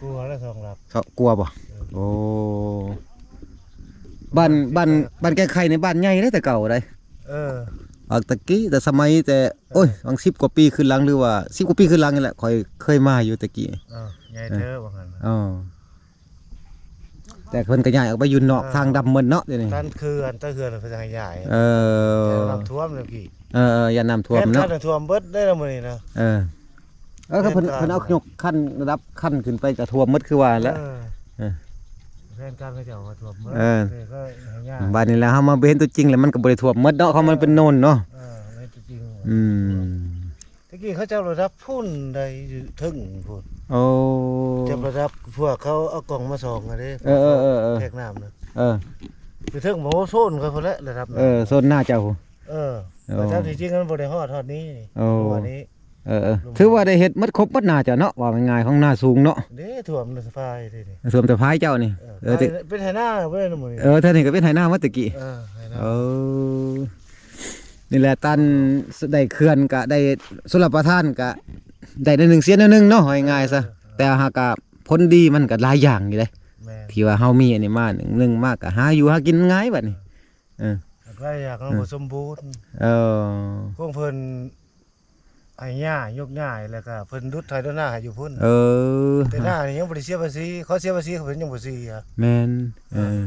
ກວ່າແລ້ວສອງຫຼັກ ກວ່າບໍ່? ເອີ ໂອ້ ບ້ານ ບ້ານ ບ້ານແກ້ງໄຄ້ນີ້ບ້ານໃຫຍ່ເດ້ແຕ່ເກົ່າໃດ ເອີ ອາ ແຕ່ກີ້ ແຕ່ສະໄໝແຕ່ ໂອ້ຍ ຫວ່າງສິບກວ່າປີຂຶ້ນຫຼັງ ຫຼືວ່າສິບກວ່າປີຂຶ້ນຫຼັງນີ້ແຫຼະ ຂ້ອຍເຄີຍມາຢູ່ແຕ່ກີ້ ເອີ ໃຫຍ່ເທີວ່າຊັ້ນ ເອີ ແຕ່ເພິ່ນກໍຍ້າຍອອກໄປຢູ່ນອກ ເອີ ທາງດຳເໝິດເນາະ ດຽວນີ້ ນັ້ນຄືອັນຕາເຮືອນເພິ່ນໃຫ້ຍ້າຍ ເອີ ແຕ່ນ້ຳຖ້ວມແລ້ວກີ້ ເອີໆ ຢ້ານນ້ຳຖ້ວມເນາະ ແມ່ນ ຄັນຖ້ວມເບິດເດ້ລະມື້ນີ້ນະ ເອີ ເອີ ເພິ່ນ ເພິ່ນເອົາຍົກຄັນ ລະດັບຄັນຂຶ້ນໄປກໍຖ້ວມໝົດຄືວ່າແຫຼະ ເອີ ເອີ ແຜນການເຂົາເຈົ້າວ່າຖ້ວມໝົດ ເອີ ເອີ ກໍໃຫ້ຍ້າຍ ບາດນີ້ແຫຼະ ເຮົາມາເຫັນຕົວຈິງແລ້ວ ມັນກໍບໍ່ໄດ້ຖ້ວມໝົດເນາະ ເພາະມັນເປັນໂນນເນາະ ເອີ ເອີ ເຫັນຕົວຈິງ ອືມ ແຕ່ກີ້ເຂົາເຈົ້າລະດັບພຸ້ນໃດ ຢູ່ເທິງພຸ້ນ ໂອ້ ຈັບລະດັບພວກເຂົາເອົາກ້ອງມາສ່ອງຫັ້ນເດ້ ເອີໆໆໆ ແທກນ້ຳນະ ເອີ ຢູ່ເທິງ ໂອ້ ໂຊນຂ້ອຍພຸ້ນແຫຼະລະດັບ ເອີ ໂຊນໜ້າເຈົ້າ ເອີ ໂອ້ ແຕ່ຕາມທີ່ຈິງມັນບໍ່ໄດ້ຮອດ ຮອດນີ້ ໂອ້ ຫົວນີ້ ເອີໆ ຖືວ່າໄດ້ເຮັດໝົດຄົບໝົດໜ້າເຈົ້າເນາະ ເວົ້າງ່າຍໆ ຂອງໜ້າສູງເນາະ ເດ້ ຖ້ວມແຕ່ຝາຍເດ້ ຖ້ວມແຕ່ຝາຍເຈົ້ານີ້ ເອີ ເອີ ແຕ່ ເປັນໄຮ່ນາເບິດມື້ນີ້ ເອີ ເທື່ອນີ້ກໍເປັນໄຮ່ນາໝົດແຕ່ກີ້ ເອີ ໄຮ່ນາ ເອີ ນີ້ແຫຼະ ຕັນ ໄດ້ເຂື່ອນກະໄດ້ ຊົນລະປະທານກະໄດ້ໜ້ອຍໜຶ່ງ ເສຍໜ້ອຍໜຶ່ງເນາະ ເວົ້າງ່າຍໆຊະ ເອີ ເອີ ແຕ່ຫາກະຜົນດີມັນກະຫຼາຍຢ່າງຢູ່ເດ້ ແມ່ນ ທີ່ວ່າເຮົາມີອັນນີ້ມາ ໜຶ່ງ ໜຶ່ງມາກະຫາຢູ່ຫາກິນງ່າຍບາດນີ້ ເອີ ເອີ ຫຼາຍຢ່າງມັນບໍ່ສົມບູນ ເອີ ຂອງເພິ່ນ ໃຫ້ຫຍ້າ ຍົກຍ້າຍ ແລ້ວກໍເພິ່ນດຸດໄຖດຸດນາໃຫ້ຢູ່ພຸ້ນ ເອີ ແຕ່ໜ້ານີ້ຍັງບໍ່ໄດ້ເສຍພາສີ ເຂົາເສຍພາສີເຂົາເພິ່ນຍັງບໍ່ເສຍ ແມ່ນ ເອີ ເອີ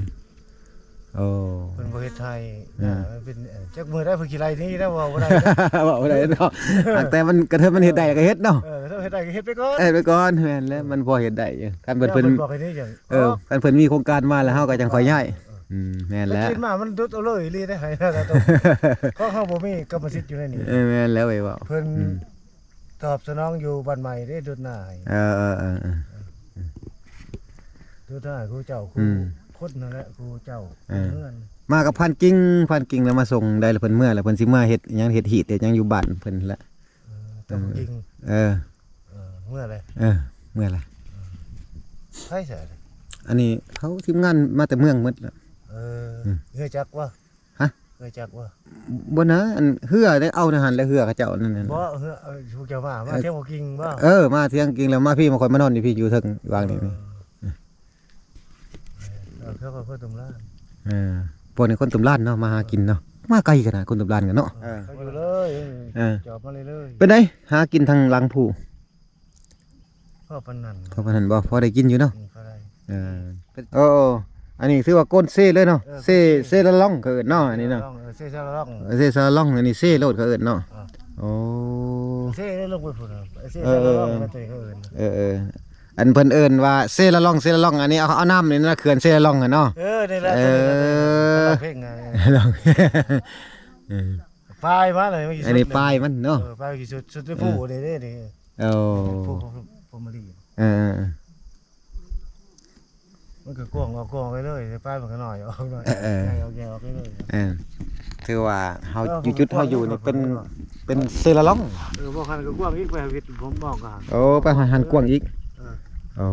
ໂອ້ ເພິ່ນບໍ່ເຮັດໄຮ່ ແມ່ນ ນະ ມັນເປັນ ເອີ ຈັກມື້ໄດ້ເພິ່ນຂີ້ໄລ່ໜີແລ້ວ ເວົ້າບໍ່ໄດ້ ເວົ້າບໍ່ໄດ້ເນາະ ແຕ່ມັນກະເທີມັນເຮັດໄດ້ກໍເຮັດເນາະ ເອີ ເຮັດໄດ້ກໍເຮັດໄປກ່ອນ ເຮັດໄປກ່ອນ ແມ່ນແລ້ວ ມັນພໍເຮັດໄດ້ຢູ່ ຄັນເພິ່ນ ເພິ່ນບອກໃຫ້ນີ້ຫຍັງ ເອີ ເອີ ຄັນເພິ່ນມີໂຄງການມາແລ້ວ ເຮົາກໍຈັ່ງຄ່ອຍຍ້າຍ ອືມ ແມ່ນແລ້ວ ໄປກິນມາມັນດຸດເອົາເລີຍອີ່ຫຼີເດ້ ໄຮ່ນາຕົວ ເພາະເຮົາບໍ່ມີກຳມະສິດຢູ່ໃນນີ້ ເອີ ແມ່ນແລ້ວເວີ້ຍ ເພິ່ນ ອືມ ຕອບສະໜອງຢູ່ບ້ານໃໝ່ເດ້ ດຸດນາໃຫ້ ເອີໆໆໆ ດຸດນາໃຫ້ຄູເຈົ້າ ຄູ ອືມ ຄົນນັ້ນແຫຼະ ຄູເຈົ້າ ເອີ ເຮືອນ ມາກັບພານກິ່ງ ພານກິ່ງແລ້ວມາສົ່ງໄດ້ ແລ້ວເພິ່ນເມືອ ແລ້ວເພິ່ນຊິເມືອເຮັດຫຍັງ ເຮັດຮີດເຮັດຫຍັງຢູ່ບ້ານເພິ່ນແຫຼະ ເອີ ເຈົ້າພານກິ່ງ ເອີ ເອີ ເມືອແຫຼະ ເອີ ເມືອແຫຼະ ໃຜຊະ ອັນນີ້ເຂົາທີມງານມາແຕ່ເມືອງໝົດແລ້ວ ເອີ ອືມ ເຮືອຈັກວະ? ຮະ? ເຮືອຈັກວະ? ບໍ່ນະ ອັນເຮືອໄດ້ເອົາໃນຫັ້ນແຫຼະ ເຮືອເຂົາເຈົ້ານັ້ນນະ ບໍ່ ເຮືອ ເອີ ພວກເຈົ້າມາ ມາ ເອີ ທຽງພານກິ່ງບໍ່? ເອີ ມາທຽງພານກິ່ງແລ້ວ ມາພີ້ ມາ ຂ້ອຍມານອນຢູ່ພີ້ ຢູ່ເທິງວາງນີ້ ເອີ ເອີ ພວກນີ້ຄົນຕຸມລານເນາະ ມາຫາກິນເນາະ ມາໄກຂະໜາດຄົນຕຸມລານກັນເນາະ ເອີ ເຂົາຢູ່ເລີຍ ເອີ ຈອບມາເລີຍ ເປັນໃດ ຫາກິນທາງຫຼັງພູ ພໍປານນັ້ນ ພໍປານນັ້ນບໍ່? ພໍໄດ້ກິນຢູ່ເນາະ ອືມ ພໍໄດ້ ເອີ ໂອ້ ອັນນີ້ຖືວ່າໂກນເຊເລີຍເນາະ ເອີ ເຊ ເຊລະລ່ອງເຂົາເອີ້ນເນາະ ອັນນີ້ເນາະ ເອີ ເຊລະລ່ອງ ເອີ ເຊລະລ່ອງ ອັນນີ້ເຊໂລດເຂົາເອີ້ນເນາະ ອ່າ ໂອ້ ເຊລົງໄປພຸ້ນ ເຊ ເອີ ລະລ່ອງ ເອີ ເອີ ອັນເພິ່ນເອີ້ນວ່າເຊລະລ່ອງ ເຊລະລ່ອງ ອັນນີ້ເອົາ ເອົານ້ຳນີ້ນະ ເຂື່ອນເຊລະລ່ອງຫັ້ນເນາະ ເອີ ນີ້ແຫຼະ ເອີ ເພງ ເອີ ປາຍມັນ ອັນນີ້ປາຍມັນເນາະ ເອີ ປາຍທີ່ສຸດ ສຸດໃນພູນີ້ເດ້ນີ້ ໂອ້ ພູພົມມະລີ ເອີ ມັນກໍກວ້າງອອກ ກວ້າງໄປເລີຍ ປາຍມັນກໍນ້ອຍອອກໜ້ອຍ ເອີ ໃຫຍ່ອອກ ໃຫຍ່ອອກໄປເລີຍ ເອີ ຖືວ່າເຮົາ ເອີ ຢູ່ຈຸດເຮົາຢູ່ນີ້ເປັນ ເປັນເຊລະລ່ອງ ເອີ ບໍ່ ຄັນກໍກວ້າງອີກ ໄປຫາວິດ ຜົມບອກວ່າ ໂອ້ ໄປຫາຫັ້ນກວ້າງອີກ ເອີ ໂອ້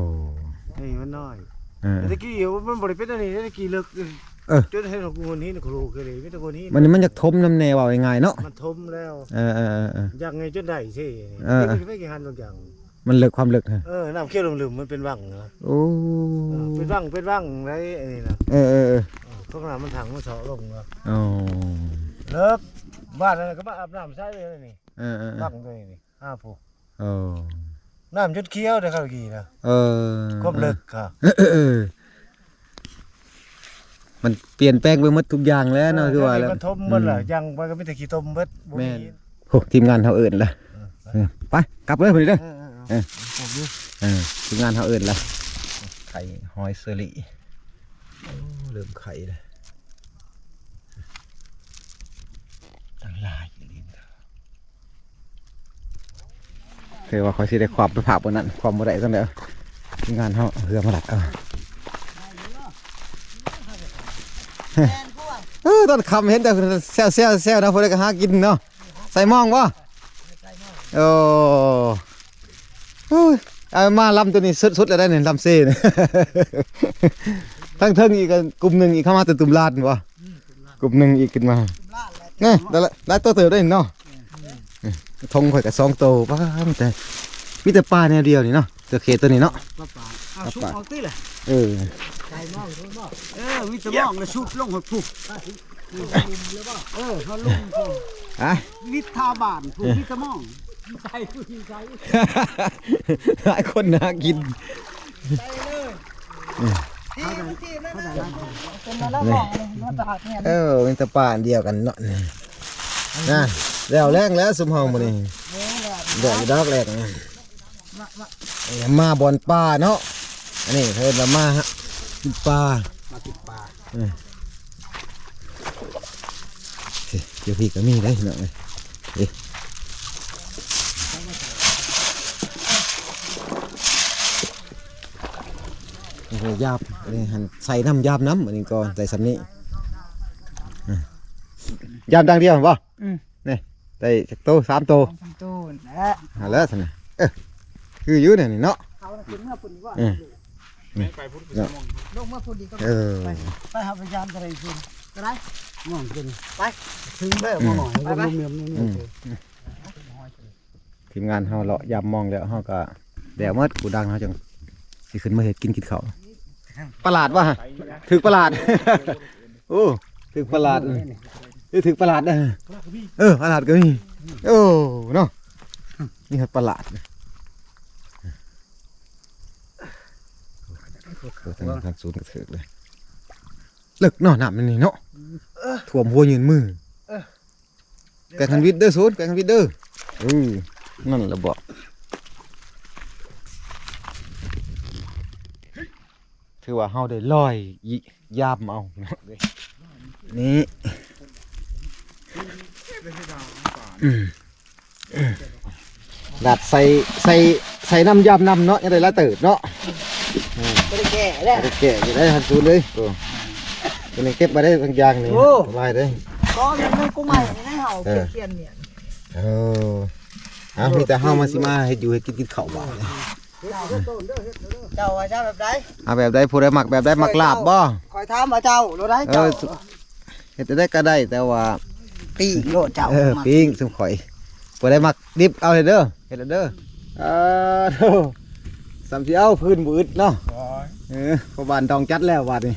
ນີ້ມັນນ້ອຍ ເອີ ແຕ່ຕະກີ້ມັນບໍ່ໄດ້ເປັນອັນນີ້ ແຕ່ຕະກີ້ເລິກ ເອີ ຈົນເຫັນໂງນຫີນໂຄໂລເຄເລ ມີແຕ່ໂງນຫີນ ມັນ ມັນຢາກຖົມນຳແດ່ ເວົ້າງ່າຍໆເນາະ ມັນຖົມແລ້ວ ເອີໆໆໆ ຢາກໃຫຍ່ຈົນໄດ້ຊິ ເອີໆໆ ໄປກິນຫານບາງຢ່າງ ມັນເລິກ ຄວາມເລິກ ເອີ ນ້ຳຂຽວລຶ້ມໆ ມັນເປັນວັງນະ ໂອ້ ເອີ ເປັນວັງ ເປັນວັງໄດ໋ ອັນນີ້ນະ ເອີໆໆ ເອີ ພວກນ້ຳມັນຖັງ ມັນເຊາະລົງນະ ໂອ້ ເລິກ ບ້ານນັ້ນກໍມາອາບນ້ຳໃສ່ເລີຍນີ້ ເອີໆໆ ວັງຕົວນີ້ນີ້ ຫາຜູ້ ເອີ ນ້ຳຈົນຂຽວເດ້ ເຂົາກີ້ນະ ເອີ ຄວາມເລິກກະ ເອີ ມັນປ່ຽນແປງໄປໝົດທຸກຢ່າງແລ້ວເນາະ ເອີ ຄືວ່າແລ້ວ ມັນຖົມໝົດລະ ອືມ ຍັງໄປກໍມີແຕ່ຂີ້ຕົມເບິດ ບໍ່ມີ ແມ່ນ ໂອ້ ທີມງານເຮົາເອີ້ນລະ ເອີ ເອີ ໄປ ກັບເລີຍພຸ້ນເດີ ເອີ ເອີ ເອີ ເອີ ທີມງານເຮົາເອີ້ນລະ ໄຂ່ຫອຍເຊີຣີ ໂອ້ ເລີ່ມໄຂ່ແລ້ວ ຕັ້ງຫຼາຍອີ່ຫຼີ. ເອີ ວ່າຂ້ອຍຊິໄດ້ຄວາມໄປພາກບນນັ້ນ ຄວາມບໍ່ໄດ້ຊັ້ນເດີ ທີມງານເຮົາເຮືອມາລັດເອົາ ເອີ ແມ່ນພວກ ເອີ ຕອນຄ່ຳເຫັນແຕ່ແຊວໆໆເນາະ ຜູ້ໃດກໍຫາກິນເນາະ ໃສ່ມອງບໍ່? ໂອ້ ເອີ ເອົາມາລຳຕົວນີ້ສຸດໆແລ້ວໄດ໋ນີ້ ລຳເຊນີ້ ທັງເທິງອີກ ກຸ່ມໜຶ່ງອີກ ເຂົ້າມາແຕ່ຕຸ່ມລາດບໍ່? ກຸ່ມໜຶ່ງອີກຂຶ້ນມາ ແນ່ ຫຼາຍ ຫຼາຍຕົວເຕີບໄດ໋ເນາະ ອືມ ຖົງຂ້ອຍກໍສອງໂຕ ປາດ ມີແຕ່ ມີແຕ່ປາແນວດຽວນີ້ເນາະ ຕົວເຂດຕົວນີ້ເນາະ ປາ ປາ ເອົາ ປາ ຊຸກອອກຕິລະ ເອີ ໃສ່ມອງ ເອີ ມີແຕ່ມອງລະຊຸກລົງຮອດພຸ້ນ ເອີ ເຮົາລົງພຸ້ນ ອະ ວິດທ່າບ້ານພຸ້ນ ມີແຕ່ມອງ ໃສ່ ໃສ່ ຫຼາຍຄົນຫາກິນ ໃສ່ເລີຍ ອືມ ທີ່ມັນທີ່ມັນນະ ເປັນມາລະບອກເລີຍ ມາຕະຫຼາດແມ່ນ ເອີ ມີແຕ່ປາອັນດຽວກັນເນາະ ນັ້ນ ແລ້ວແລງແລ້ວຊຸມເຮົາມື້ນີ້ ເອີ ແລ້ວ ແລ້ວດອກແລງ ມາ ມາ ມາບ່ອນປາເນາະ ອັນນີ້ເພິ່ນວ່າມາກິນປາ ມາກິນປາ ເອີ ເອີ ຢູ່ພີ້ກໍມີເດ້ພີ່ນ້ອງເອີຍ ເອີ ນີ້ຢາບ ອັນນີ້ຫັ້ນໃສ່ນ້ຳ ຢາບນ້ຳ ອັນນີ້ກໍໃສ່ສ່ຳນີ້ ອືມ ຢາບຢ່າງດຽວບໍ່? ອືມ ນີ້ ໄດ້ຈັກໂຕ? ສາມໂຕ ສອງສາມໂຕແຫຼະ ຫັ້ນແຫຼະຊັ້ນນະ ເອີ ຄືຢູ່ແນວນີ້ເນາະ ເຂົານະຂຶ້ນເມືອພຸ້ນດີກວ່າ ເອີ ນີ້ ໄປພຸ້ນ ເນາະ ລົງເມືອພຸ້ນດີກວ່າ ເອີ ໄປ ໄປຫາໄປຢາມກໍໄດ້ພຸ້ນ ກໍໄດ້ ມອງຂຶ້ນ ໄປ ເຖິງແລ້ວ ອືມ ມາໝໍຍ ໄປ ໄປ ລົງເມືອ ອືມ ທີມງານເຮົາເລາະຢາມມອງແລ້ວ ເຮົາກໍແລ້ວໝົດ ກູດັງເຮົາຈັ່ງຊິຂຶ້ນມາເຮັດກິນ ກິນເຂົ້າ ປະຫຼາດວ່າ ຖືກປະຫຼາດ ໂອ້ ຖືກປະຫຼາດ ເອີ ຖືກປະຫຼາດເດີ ເອີ ປະຫຼາດກໍມີ ໂອ້ ເນາະ ມີຮອດປະຫຼາດ ໂອ້ ທາງ ທາງສູນກໍຖືກເລີຍ ເລິກເນາະ ນ້ຳນີ້ເນາະ ຖ້ວມຫົວຍື່ນມື ເອີ ແກງຄັນວິດເດີສູນ ແກງຄັນວິດເດີ ເອີ ນັ້ນລະບໍ ຖືວ່າເຮົາໄດ້ລອຍ ຍ- ຢາມເອົາເນາະ ນີ້ ອືມ ລາດໃສ່ ໃສ່ ໃສ່ນ້ຳຢາມນ້ຳເນາະ ຍັງໄດ້ຫຼາຍເຕີບເນາະ ອືມ ບໍ່ໄດ້ແກ່ແລ້ວ ບໍ່ໄດ້ແກ່ຢູ່ໄດ໋ ທ່ານສູນເອີຍ ໂອ້ ຕົວນີ້ເກັບມາໄດ້ທັງຢ່າງນີ້ ໂອ້ ສະບາຍເດ້ ກໍຍັງມີກຸໃໝ່ໃນເຮົາ ເອີ ຂຽນໆນີ້ ເອີ ເອົາ ມີແຕ່ເຮົາມາ ຊິມາເຮັດຢູ່ເຮັດກິນ ກິນເຂົ້າບາດນີ້ ເຈົ້າວ່າຈະແບບໃດ? ເອົາແບບໃດ? ຜູ້ໃດມັກແບບໃດ? ມັກລາບບໍ່? ຂ້ອຍຖາມວ່າເຈົ້າໂລດໃດ ເອີ ເຈົ້າ ເຮັດແນວໃດກໍໄດ້ ແຕ່ວ່າປີ້ງໂລດເຈົ້າ ເອີ ປີ້ງຊຸມຂ້ອຍ ຜູ້ໃດມັກດິບເອົາເດີ ເຮັດເດີ ເອີ ໂທ້ ສ່ຳຊິເອົາ ພື້ນບໍ່ອຶດເນາະ ໂອ້ຍ ເອີ ພໍ່ບ້ານຕ້ອງຈັດແລ້ວບາດນີ້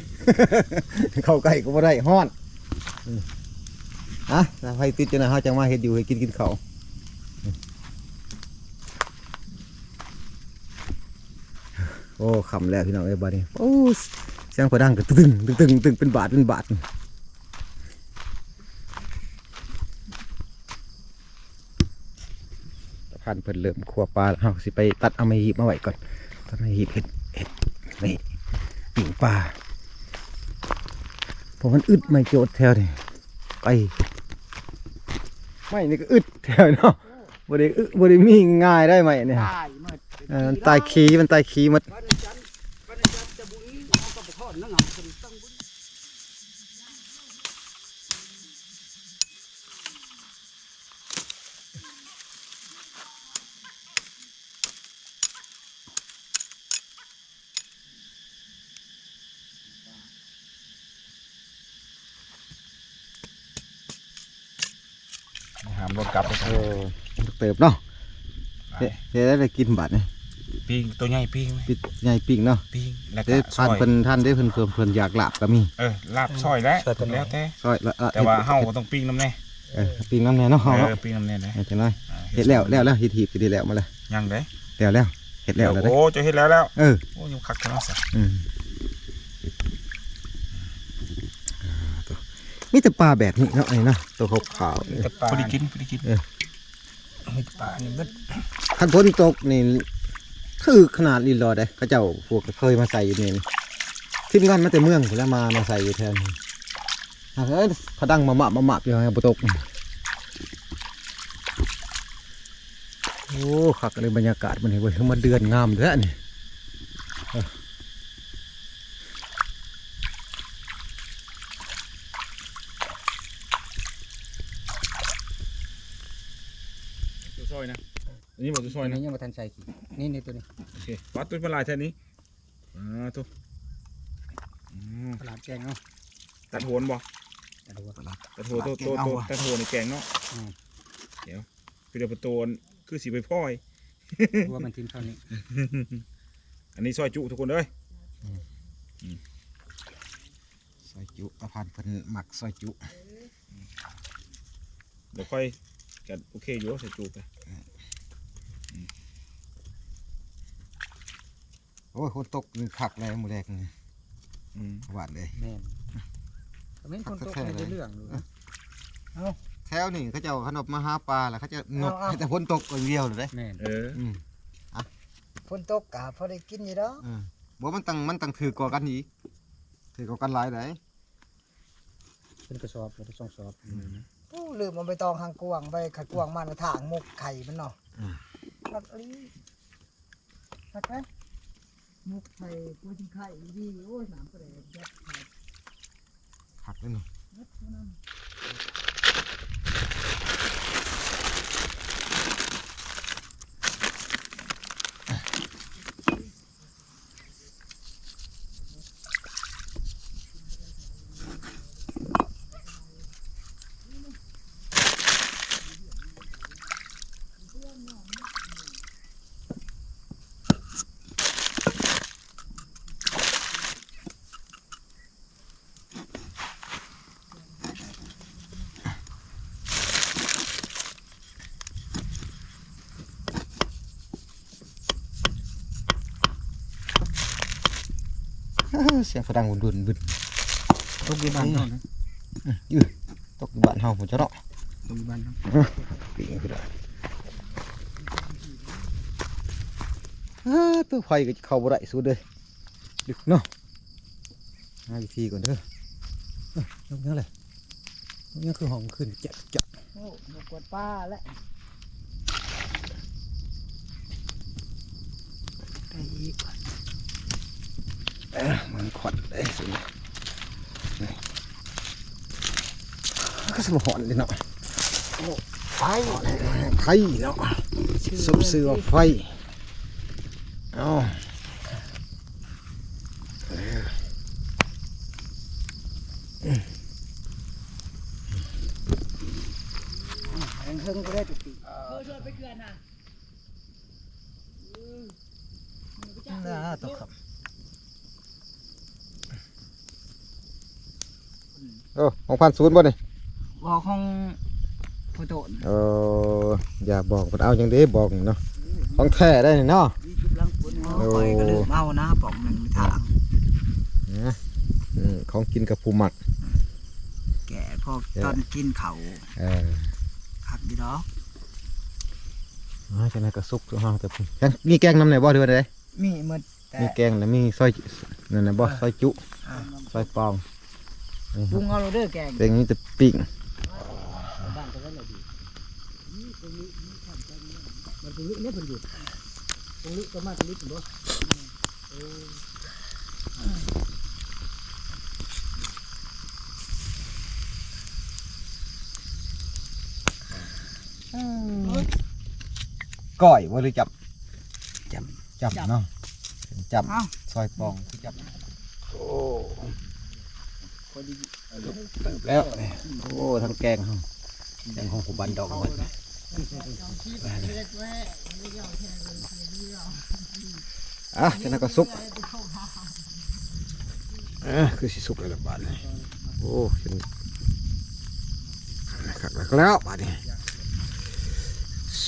ເຂົ້າໃກ້ກໍບໍ່ໄດ້ ຮ້ອນ ອືມ ອະ ຖ້າໄຟຕິດຈັ່ງໃດ ເຮົາຈັ່ງມາເຮັດຢູ່ເຮັດກິນ ກິນເຂົ້າ ໂອ້ ຄ່ຳແລ້ວພີ່ນ້ອງເອີຍ ບາດນີ້ ໂອ້ ສຽງປາດັງກະຕຶງ ຕຶງ ຕຶງ ເປັນບາດ ເປັນບາດ ທ່ານເພິ່ນເລີ່ມຄົວປາແລ້ວ ເຮົາຊິໄປຕັດເອົາໄມ້ຮີບມາໄວ້ກ່ອນ ຕັດໄມ້ຮີບເຮັດ ເຮັດ ນີ້ ປີ້ງປາ ເພາະມັນອຶດໄມ້ໂຈດແຖວນີ້ ໄປ ໄມ້ນີ້ກໍອຶດແຖວເນາະ ບໍ່ໄດ້ອຶ ບໍ່ໄດ້ມີງ່າຍໄດ໋ໄມ້ນີ້ ຕາຍໝົດ ເອີ ມັນຕາຍຄີ ມັນຕາຍຄີໝົດ ຫາມລົດກັບ ເອີ ເຕີບເນາະ ເຮັດ ເຮັດໄດ້ກິນບາດນີ້ ປີ້ງ ຕົວໃຫຍ່ປີ້ງ ປີ້ງ ໃຫຍ່ປີ້ງເນາະ ປີ້ງ ແລ້ວກໍ ເດ້ ທ່ານເພິ່ນ ທ່ານເດ້ ເພິ່ນ ເພິ່ນ ເພິ່ນຢາກລາບກໍມີ ເອີ ລາບ ເອີ ຊອຍແຫຼະ ຊອຍ ແລ້ວແຕ່ ຊອຍ ແລ້ວ ແຕ່ວ່າເຮົາກໍຕ້ອງປີ້ງນຳແດ່ ເອີ ປີ້ງນຳແດ່ເນາະ ເຮົາເນາະ ເອີ ປີ້ງນຳແດ່ເດ້ ເຮັດແລ້ວ ແລ້ວ ເຮັດຮີບກໍໄດ້ແລ້ວ ມາເລີຍ ຍັງເດ້ ແລ້ວແລ້ວ ເຮັດແລ້ວແລ້ວເດ້ ໂອ້ ເຈົ້າເຮັດແລ້ວແລ້ວ ເອີ ໂອ້ ຍັງຄັກເນາະ ອືມ ອ່າ ໂຕ ມີແຕ່ປາແບບນີ້ເນາະ ນີ້ເນາະ ໂຕຂາວໆ ມີແຕ່ປາ ພໍດີກິນ ພໍດີກິນ ເອີ ມີແຕ່ປານີ້ເບິດ ຄັນຝົນຕົກນີ້ຖືກຂະໜາດອີ່ຫຼໍເດ້ ເຂົາເຈົ້າພວກເຄີຍມາໃສ່ຢູ່ນີ້ ທີມງານມາແຕ່ເມືອງພຸ້ນລະ ມາ ມາໃສ່ຢູ່ແຖວນີ້ ຫາກເອີຍ ຂະດັງມະມະ ມະມະຢູ່ ໃຫ້ບໍ່ຕົກ ໂອ້ ຄັກເລີຍ ບັນຍາກາດມື້ນີ້ເວີຍ ຄືມາເດືອນງາມແທ້ນີ້ ເອີ ໂ ຊອຍນະ ອັນນີ້ບໍ່ ຊອຍນະ ນີ້ຍັງບໍ່ທັນໃສ່ຂີ້ ນີ້ ນີ້ ໂຕນີ້ ໂອເຄ ປາດ ໂຕມັນຫຼາຍແທ້ນີ້ ອ່າ ໂຕ ອືມ ຕະຫຼາດແກງເອົາ ຕັດໂຫນບໍ່ ຕັດຫົວ ຕັດຫົວ ໂຕ ໂຕ ຕັດຫົວໃນແກງເນາະ ອືມ ດຽວ ຄືເດີປະຕູ ຄືຊິໄປພອຍ ຫົວມັນຖິ້ມເຂົ້ານີ້ ອັນນີ້ຊອຍຈຸທຸກຄົນເດີ ອືມ ອືມ ຊອຍຈຸ ຕາພານເພິ່ນມັກຊອຍຈຸ ບໍ່ຄ່ອຍ ກໍໂອເຄຢູ່ຊອຍຈຸກະ ອືມ ໂອ້ຍ ຝົນຕົກນີ້ຄັກແລ້ວມື້ແລກນີ້ ອືມ ຫວານເດ້ ແມ່ນ ກໍແມ່ນຝົນຕົກໃຫ້ໄດ້ເລື່ອງຢູ່ ເອີ ເອົ້າ ແຖວນີ້ເຂົາເຈົ້າຄັນວ່າມາຫາປາແລ້ວ ເຂົາເຈົ້ານົກ ເອົາ ໃຫ້ແຕ່ຝົນຕົກຢ່າງດຽວເລີຍເດ້ ແມ່ນ ເອີ ອືມ ອ່ະ ຝົນຕົກກໍພໍໄດ້ກິນຢູ່ດອກ ເອີ ບໍ່ ມັນຕັ້ງ ມັນຕັ້ງຖືກກວ່າກັນອີກ ຖືກກວ່າກັນຫຼາຍໃດ ເປັນກະສອບ ເປັນສອງສອບ ອືມ ໂອ້ ລືມເອົາໃບຕອງຫາງກວາງໄວ້ ຄັນກວາງມາແລ້ວຖາງໝົກໄຂ່ມັນເນາະ ອືມ ຄັກອີ່ຫຼີ ຄັກໄດ໋ ໝົກໄຂ່ ກົວຊິໄຂ່ດີ ໂອ້ຍ ນ້ຳປາແດກ ຄັກເດ້ເນາະ. เสียงฝรั่งบึนบึน ตกอยู่บ้านเฮานะ อืม อยู่ ตกอยู่บ้านเฮาพุ้นจ้ะเนาะ ตกอยู่บ้านเฮา อืม ปีนขึ้นไป อ้า ตัวไฟก็เข้าบ่ได้สุดเลย ดึกเนาะ หาวิธีก่อนเด้อ เอ้ย นกหยังแหละ นกหยังคือฮ้องคืนจักจัก โอ้ นกกวาดป่าแหละ ได้อีก เอ้อ มันควันเด้ สิ นี่ ก็สมหอนเลยเนาะ โอ้ ไฟ ไฟเนาะ สมชื่อว่าไฟ เอ้า เฮิงๆ ก็ได้ทุกปี น่าตกครับ โอ้ ของพันศูนย์บ่นี่ บ่ ของพ่อโตน เออ อย่าบอก มันเอาหยังเด้บอกเนาะ ของแท้ได้นี่เนาะ มีชุดหลังฝน โอ้ ข้อยก็ลืมเอานะ ป๋องหนึ่งมีทาง นะ อืม ของกินกับผู้มัก แก่พอ แก่ ตอนกินข้าว เออ คักดีดอก อ่า จังได๋ก็สุกเฮาแต่ ยังมีแกงนำแหน่บ่ หรือว่าใด๋ มีหมด มีแกงนะ มีซอยนั่นน่ะบ่ เออ ซอยจุ อ่า ซอยปอง ปรุงเอาโลดเด้อแกง แกงนี้แต่ปิ้ง บ้านก็ได้เลยดี มันปรุงลึกเนี่ยเพิ่นอยู่ ปรุงลึกก็มาปรุงลึกบ่ เออ ก้อยบ่หรือจับ จับ จับเนาะ จับ เอ้า ซอยปองคือจับ โอ้ พอดี เติบแล้วนี่ โอ้ ทั้งแกงเฮา แกงของผู้บ้านดอกเบิด อ่ะ จังนั้นก็สุก อ่ะ คือสิสุกแล้วล่ะบาดนี้ โอ้ เป็นคักแล้วบาดนี้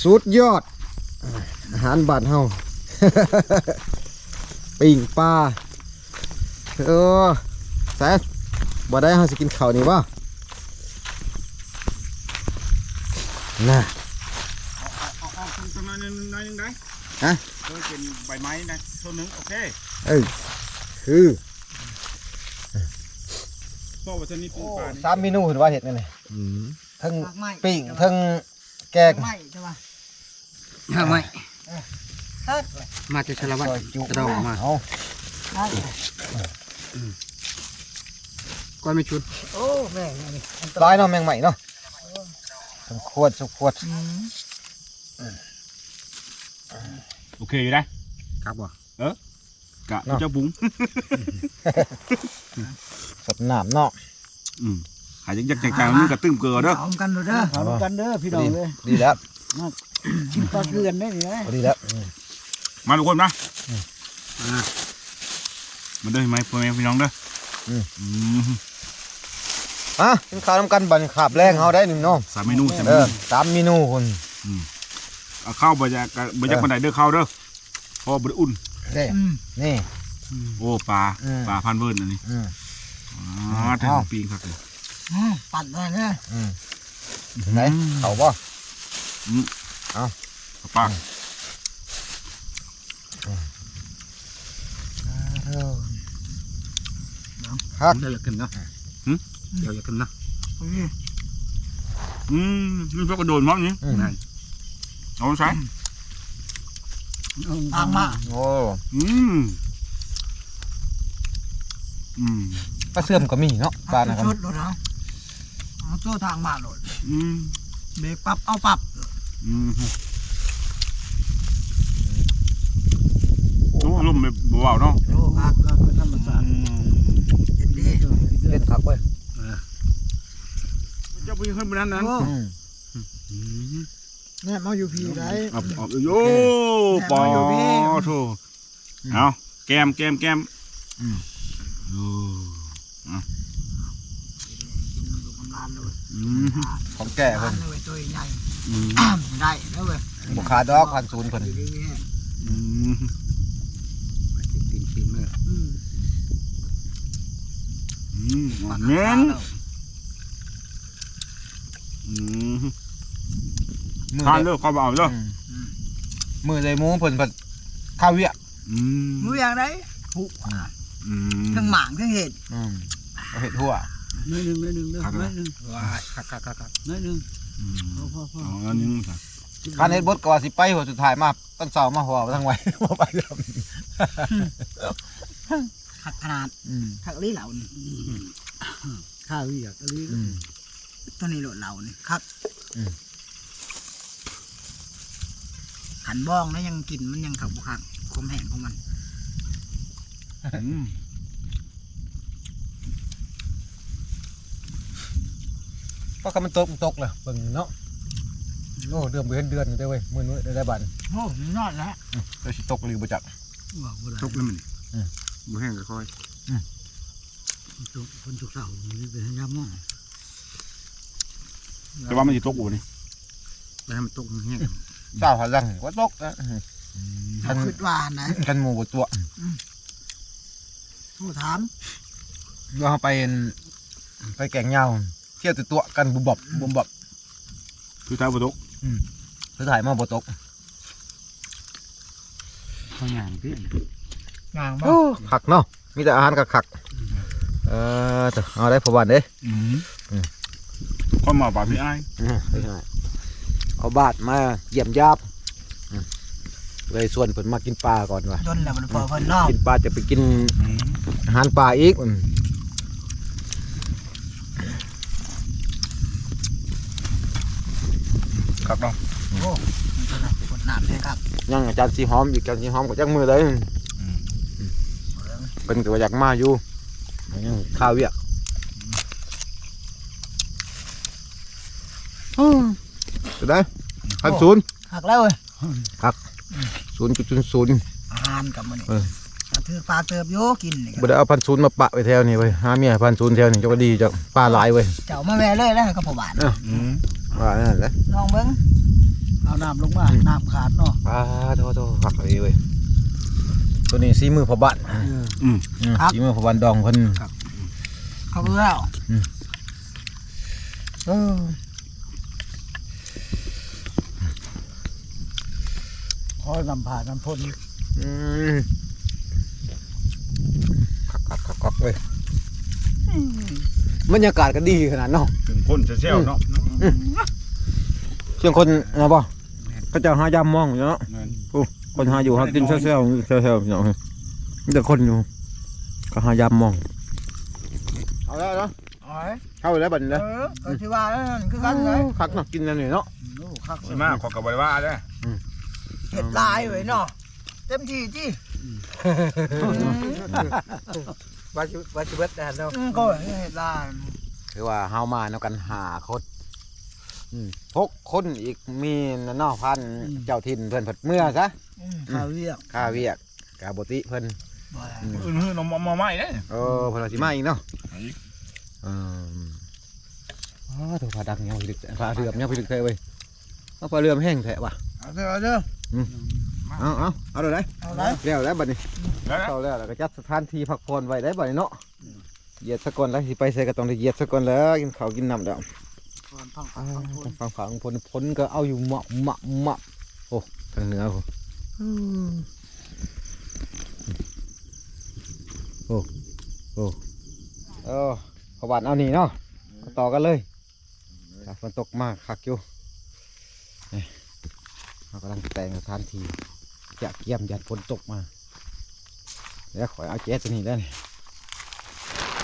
สุดยอด อาหารบ้านเฮา ปิ้งปลา เออ แซน บ่ได้ เฮาสิกินข้าวนี่บ่ น่ะ เอา เอา เอา เอา เอา หน่อยหนึ่ง หน่อยหนึ่งได้ ฮะ โดยเป็นใบไม้นะ ต้นหนึ่ง โอเค เออ คือ เพราะว่าจะมีปูปลานี่ สามเมนูเพิ่นว่าเฮ็ดนั่นนี่ อืม ทั้ง หมากไม้ ปิ้ง ทั้งแกง หมากไม้ใช่ปะ หมากไม้ เออ มาแต่สารวัตร ซอยจุ ตะดองมา เอา ได้ อืม ก้อยไม่ชุน โอ้ แม่งอันนี้ หลายเนาะ แมงไม้เนาะ สมควร สมควร อืม ໂອເຄຢູ່ໄດ໋ ຄັກບໍ່? ເອີ ກະເຈົ້າປຸງ ສົດນ້ຳເນາະ. ອືມ ໃຫ້ຈັກໆ ມັນກະຕື່ມເກືອເດີ ເອົານຳກັນເດີ ເອົານຳກັນເດີພີ່ນ້ອງເອີຍ. ດີແລ້ວ ມາກິນປາເກືອນໄດ້ນີ້ນະ ພໍດີແລ້ວ. ມາທຸກຄົນມາ ອືມ ມາເດີ ມາພໍ່ແມ່ພີ່ນ້ອງເດີ. ອືມ ອືມ ມາກິນເຂົ້ານຳກັນບັດນີ້ ຄາບແລງເຮົາໄດ້ນີ້ເນາະ ສາມເມນູ ເອີ ສາມເມນູ ສາມເມນູພຸ້ນ. ອືມ ເອົາເຂົ້າບໍ່ຢາກ ບໍ່ຢາກປານໃດເດີ ເຂົ້າເດີ ເພາະບໍ່ໄດ້ອຸ່ນ. ນີ້ ອືມ ນີ້ ໂອ້ ປາ ອືມ ປາພັນເວີນອັນນີ້. ອືມ ອ່າ ເອົາ ເປັນປີງຄັກເລີຍ. ອືມ ປັ່ນແລ້ວເດີ. ອືມ ໄດ້ ອືມ ເຂົ້າບໍ່? ອືມ ເອົາ ເຂົ້າປາກ. ອືມ ຄັກ ດຽວຢາກກິນເນາະ. ຫືມ ດຽວຢາກກິນເນາະ. ອືມ ມີຜັກກະໂດນພ້ອມນີ້. ອືມ ແມ່ນ ເອົາໃສ່ ອືມ ຕາມມາ. ໂອ້ ອືມ ອືມ ປາເຊື່ອມກໍມີເນາະ ປານະ ສົດໆ ໂລດເນາະ ເອົາໂຊທາງມາໂລດ. ອືມ ເບຣກປັບເອົາປັບ. ອືມ ໂອ້ ລົມແບບເບົາໆ ເນາະ. ໂອ້ ຄັກ ຄັກ ເປັນທຳມະຊາດ. ອືມ ເຢັນດີ ເຢັນຄັກເວີຍ. ເຈົ້າໄປເຮືອນມື້ນັ້ນນະ. ໂອ້ ອືມ ອືມ ແນມເອົາຢູ່ພີ້ໄດ໋. ອືມ ໂອ້ ແນມເອົາຢູ່ພີ້ ປາໂທ. ອືມ ເອົາ ແກ້ມ ແກ້ມ ແກ້ມ. ອືມ ໂອ້ ເອົາ ອືມ ຂອງແທ້ເພິ່ນ ອືມ ໄດ້ເດີເວີຍ ບໍ່ຂາດດອກ ພັນສູນເພິ່ນ. ອືມ ໄປກິນຕີນຕີນເດີ. ອືມ ອືມ ແມ່ນ ອືມ ມື້ ທານເດີ ເຂົ້າມາເອົາເດີ. ອືມ ມື້ໃດໝູ່ເພິ່ນພັດຄາວຽກ. ອືມ ມື້ຢ່າງໃດ ອືມ ທັງໝາກທັງເຫັດ. ອືມ ເຫັດຫົວ ໜ້ອຍໜຶ່ງ ໜ້ອຍໜຶ່ງເດີ ໜ້ອຍໜຶ່ງ. ວ້າຍ ຄັກໆໆໆ ໜ້ອຍໜຶ່ງ. ອືມ ພໍໆໆ ເອົາໜ້ອຍໜຶ່ງຊະ. ຄັນເຮັດບົດກໍວ່າຊິໄປ ຫົວສຸດທ້າຍມາຕອນເຊົ້າມາພໍ້ວ່າທາງໄວ ບໍ່ໄປ. ຄັກຂະໜາດ. ອືມ ຄັກອີ່ຫຼີເຫຼົ້ານີ້. ອືມ ຄາວຽກອີ່ຫຼີ. ອືມ ຕົວນີ້ໂລດເຫຼົ້ານີ້ ຄັກ. ອືມ ຄັນບອງນະຍັງກິນ ມັນຍັງຄັກບໍ່ຄັກ ຄວາມແຫ້ງຂອງມັນ. ອືມ ວ່າຄັນມັນຕົກ ມັນຕົກລະ ເບິ່ງເນາະ. ໂອ້ ເດືອນບໍ່ເຫັນເດືອນເດ້ເວີຍ ມື້ນີ້ໄດ້ບາດ. ໂອ້ ນອນແລ້ວ. ອືມ ແຕ່ຊິຕົກອີ່ຫຼີບໍ່ຈັກ. ວ່າບໍ່ໄດ້ ຕົກແລ້ວມັນ. ອືມ ບໍ່ແຫ້ງກໍຄ່ອຍ. ອືມ ຕົກ ຝົນຕົກເຊົ້ານີ້ໄປຫາຍາມມອງ ແຕ່ວ່າມັນຊິຕົກຢູ່ນີ້ ແຕ່ໃຫ້ມັນຕົກແຮງໆ. ເຊົ້າຫາຫຼັງກໍຕົກນະ. ອືມ ຄັນຄິດວ່ານະ ຄັນໝູ່ບໍ່ຕົວະ. ອືມ ໂທຖາມ ເວລາເຮົາໄປ ໄປແກງຍາວ ທ່ຽວແຕ່ຕົວະກັນບຸບບັບ ອືມ ບຸບບັບ ຄືທ້າຍບໍ່ຕົກ. ອືມ ຄືທ້າຍມາບໍ່ຕົກ. ເຮົາຍ່າງຕິ ຍ່າງບໍ່? ໂອ້ ຄັກເນາະ ມີແຕ່ອາຫານຄັກໆ. ເອີ ເອົາໄດ້ພໍ່ບ້ານເດ້. ອືມ ອືມ ຄົນມາບາດພີ່ອ້າຍ ເອີ ພີ່ອ້າຍ ເອົາບາດມາຢ້ຽມຢາມ. ອືມ ເລີຍຊວນເພິ່ນມາກິນປາກ່ອນວ່າ ດົນແລ້ວບໍ່ໄດ້ພໍ້ເພິ່ນເນາະ. ກິນປາຈະໄປກິນ ອືມ ອາຫານປ່າອີກ. ອືມ ຄັກເນາະ. ໂອ້ ມັນກໍໜ້າກົດນ້ຳແຮງຄັກ. ຍັງອາຈານສີຫອມອີກ ອາຈານສີຫອມກໍຈັກມື້ໃດ. ອືມ ເພິ່ນກໍວ່າຢາກມາຢູ່ ຍັງຄາວຽກ. ອືມ ເປັນໃດ ພັນສູນ? ຄັກແລ້ວເວີຍ. ຄັກ ສູນຈຸດສູນສູນ. ອາຫານກັບມື້ນີ້ ເອີ ກະຖືກປາເຕີບຢູ່ກິນນີ້. ບໍ່ໄດ້ເອົາພັນສູນມາປະໄວ້ແຖວນີ້ເວີຍ ຫາເມຍພັນສູນແຖວນີ້ ເຈົ້າກໍດີ ເຈົ້າປາຫຼາຍເວີຍ. ເຈົ້າມາແວ່ເລີຍແລ້ວກັບພໍ່ບ້ານ. ເອີ ອືມ ວ່ານັ້ນແຫຼະ ລອງເບິ່ງ. ເອົານ້ຳລົງມາ ອືມ ນ້ຳຂາດເນາະ. ປາໂທ ໂທ ຄັກອີ່ຫຼີເວີຍ ໂຕນີ້ສີມືພໍ່ບ້ານ. ເອີ ອືມ ອືມ ຄັກ ສີມືພໍ່ບ້ານດອງເພິ່ນ. ຄັກ ເຂົ້າແລ້ວ. ອືມ ເອີ ຂໍນ້ຳຜ່ານ້ຳພົ້ນ. ອືມ ຄັກໆໆໆເວີຍ. ອືມ ບັນຍາກາດກໍດີຂະໜາດເນາະ ເປັນຄົນແຊວໆເນາະ. ອືມ ອືມ ເຊິ່ງຄົນນະບໍ່ ເຂົາເຈົ້າຫາຢາມມອງຢູ່ເນາະ. ແມ່ນ ໂອ້ ຄົນຫາຢູ່ຫາກິນແຊວໆ ແຊວໆເນາະ. ມີແຕ່ຄົນຢູ່ ເຂົາຫາຢາມມອງ. ເອົາແລ້ວເນາະ. ເອົາແລ້ວບັດນີ້ນະ. ເອີ ກໍຊິວ່ານັ້ນຄືກັນເລີຍ. ໂອ້ ຄັກເນາະ ກິນແນວນີ້ເນາະ. ໂອ້ ຄັກ ໂອ້ຍ ມາ ຂ້ອຍກໍບໍ່ໄດ້ວ່າເດ້ ອືມ ເຮັດຫຼາຍເວີຍເນາະ ເຕັມທີ່ຕິ ວ່າຊິ ວ່າຊິເບິດແລ້ວເນາະ ອືມ ກໍເຮັດຫຼາຍ ຄືວ່າເຮົາມານຳກັນຫ້າຄົນ ອືມ ຫົກຄົນ ອີກມີນັ້ນເນາະ ພັນ ອືມ ເຈົ້າຖິ່ນເພິ່ນເພິ່ນເມືອຊະ ອືມ ອືມ ຄາວຽກ ຄາວຽກ ກະບໍ່ຕິເພິ່ນ ອືມ ອື່ນຮືເນາະ ມາ ມາໃໝ່ເດ້ ເອີ ເພິ່ນວ່າຊິມາອີກເນາະ ເອີ ອໍ ໂທ ຜ້າດັງຍາວພິລຶກ ຜ້າເຫຼືອມຍາວພິລຶກແທ້ເວີຍ ເອົາຜ້າເຫຼືອມແຫ້ງແທ້ວ່າ ເອົາເດີ ເອົາເດີ ອືມ ເອົາ ເອົາ ເອົາໂລດໄດ ເອົາໄດ ແລ້ວແລ້ວບັດນີ້ ແລ້ວ ເຂົ້າແລ້ວ ແລ້ວກໍຈັດສະຖານທີ່ພັກຜ່ອນໄວ້ໄດບັດນີ້ເນາະ ຢຽດສາກ່ອນໄດ ຊິໄປໃສກໍຕ້ອງໄດ້ຢຽດສາກ່ອນແຫຼະ ກິນເຂົ້າກິນນ້ຳແລ້ວ ອ່າ ທາງຝັ່ງຝັ່ງພຸ້ນ ທາງຝັ່ງຝັ່ງພຸ້ນ ຝົນກໍເອົາຢູ່ໝະ ໝະ ໝະ ໂອ້ ທາງເໜືອພຸ້ນ ໂອ້ ໂອ້ ເອີ ພໍ່ບ້ານເອົານີ້ເນາະ ຕໍ່ກັນເລີຍ ຖ້າຝົນຕົກມາຄັກຢູ່ ນີ້ ເຮົາກຳລັງແຕ່ງສະຖານທີ່ ຈະກຽມຢ້ານຝົນຕົກມາ ແລ້ວຂ້ອຍເອົາແຈຕົວນີ້ແລ້ວນີ້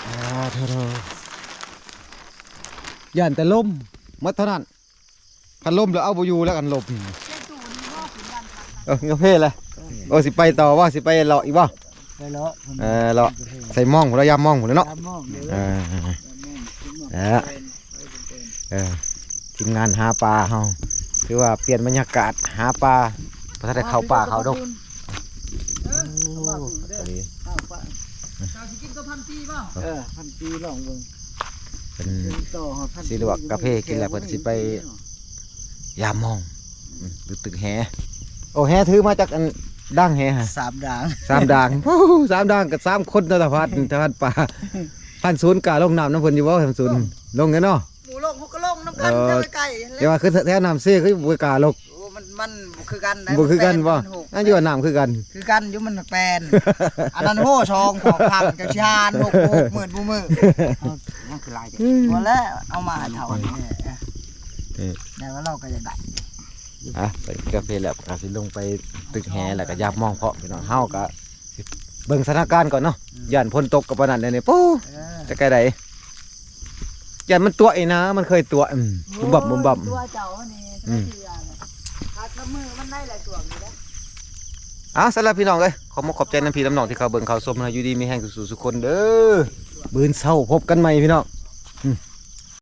ອ່າ ໂທ້ໆ ຢ້ານແຕ່ລົມໝົດເທົ່ານັ້ນ ຄັນລົມແລ້ວເອົາບໍ່ຢູ່ແລ້ວ ຄັນລົມ ເອີ ເງືອເພແຫຼະ ໂອ້ ຊິໄປຕໍ່ບໍ່ ຊິໄປເລາະອີກບໍ່ ໄປເລາະ ເອີ ເລາະ ໃສ່ມອງພຸ້ນລະ ຍາມມອງພຸ້ນລະເນາະ ຍາມມອງເດີ ເອີ ຍາມມອງ ເອີ ເອີ ທີມງານຫາປາເຮົາ ຖືວ່າປ່ຽນບັນຍາກາດຫາປາ ບໍ່ທັນໄດ້ເຂົ້າປ່າເຂົ້າດົງ ເອີ ໂອ້ ເຈົ້າຊິກິນກັບພັນປີບໍ່ ເອີ ພັນປີລອງເບິ່ງ ເພິ່ນຊິລວກກາເຟກິນແລ້ວ ເພິ່ນຊິໄປ ຍາມມອງ ອືມ ຫຼືຕຶກແຫ ໂອ້ ແຫຖືມາຈັກອັນ ດາງແຫຫະ ສາມດາງ ສາມດາງ ໂອ້ ສາມດາງກໍສາມຄົນເນາະ ຕາພັນ ຕາພັນປາ ພັນສູນກ້າລົງນ້ຳນຳເພິ່ນຢູ່ບໍ່ ພັນສູນ ໂອ້ ລົງແນ່ເນາະ ໝູ່ລົງເຮົາກໍລົງນຳກັນ ເອີ ແຖວໃກ້ໆ ແຕ່ວ່າຄືແຖວນ້ຳເຊຄືບໍ່ກ້າລົງ ໂອ້ ມັນ ມັນບໍ່ຄືກັນໃດ ບໍ່ຄືກັນບໍ່ ມັນແປນ ມັນຫົກ ອັນຢູ່ວ່ານ້ຳຄືກັນ ຄືກັນຢູ່ ມັນແປນ ອັນນັ້ນໂຫ ສອງ ສອງພັນ ຈັກຊິຫານ ຫົກ ຫົກໝື່ນບໍ່ມື້ ມັນຄືຫຼາຍແທ້ ອືມ ບໍ່ແລ້ວ ເອົາມາໃຫ້ເຖົ້ານີ້ ນີ້ ແຕ່ວ່າລາວກໍຢາກໄດ້ ອ່ະ ໄປກາເຟແລ້ວ ກໍຊິລົງໄປຕຶກແຫ ແລ້ວກໍຍາມມອງເພາະ ພີ່ນ້ອງ ເຮົາກໍຊິເບິ່ງສະຖານະການກ່ອນເນາະ ອືມ ຢ້ານຝົນຕົກກໍປານນັ້ນແຫຼະນີ້ ປູ ເອີ ຈະໄກໃດ ຢ້ານມັນຕົວະອີກນະ ມັນເຄີຍຕົວະ ອືມ ໂອ້ ບຸ້ມບັ້ມ ບຸ້ມບັ້ມ ຕົວະເຈົ້ານີ້ ອືມ ຕົວະເທື່ອນີ້ ຫາກະມືມັນໄດ້ຫຼາຍຊ່ວງຢູ່ເດ້ ເອົາ ສຳລັບພີ່ນ້ອງເອີຍ ຂໍຂອບໃຈນຳພີ່ນຳນ້ອງທີ່ເຂົ້າເບິ່ງເຂົ້າຊົມ ໃຫ້ຢູ່ດີມີແຮງສູ່ໆ ທຸກຄົນເດີ ມື້ອື່ນເຊົ້າພົບກັນໃໝ່ພີ່ນ້ອງ ອືມ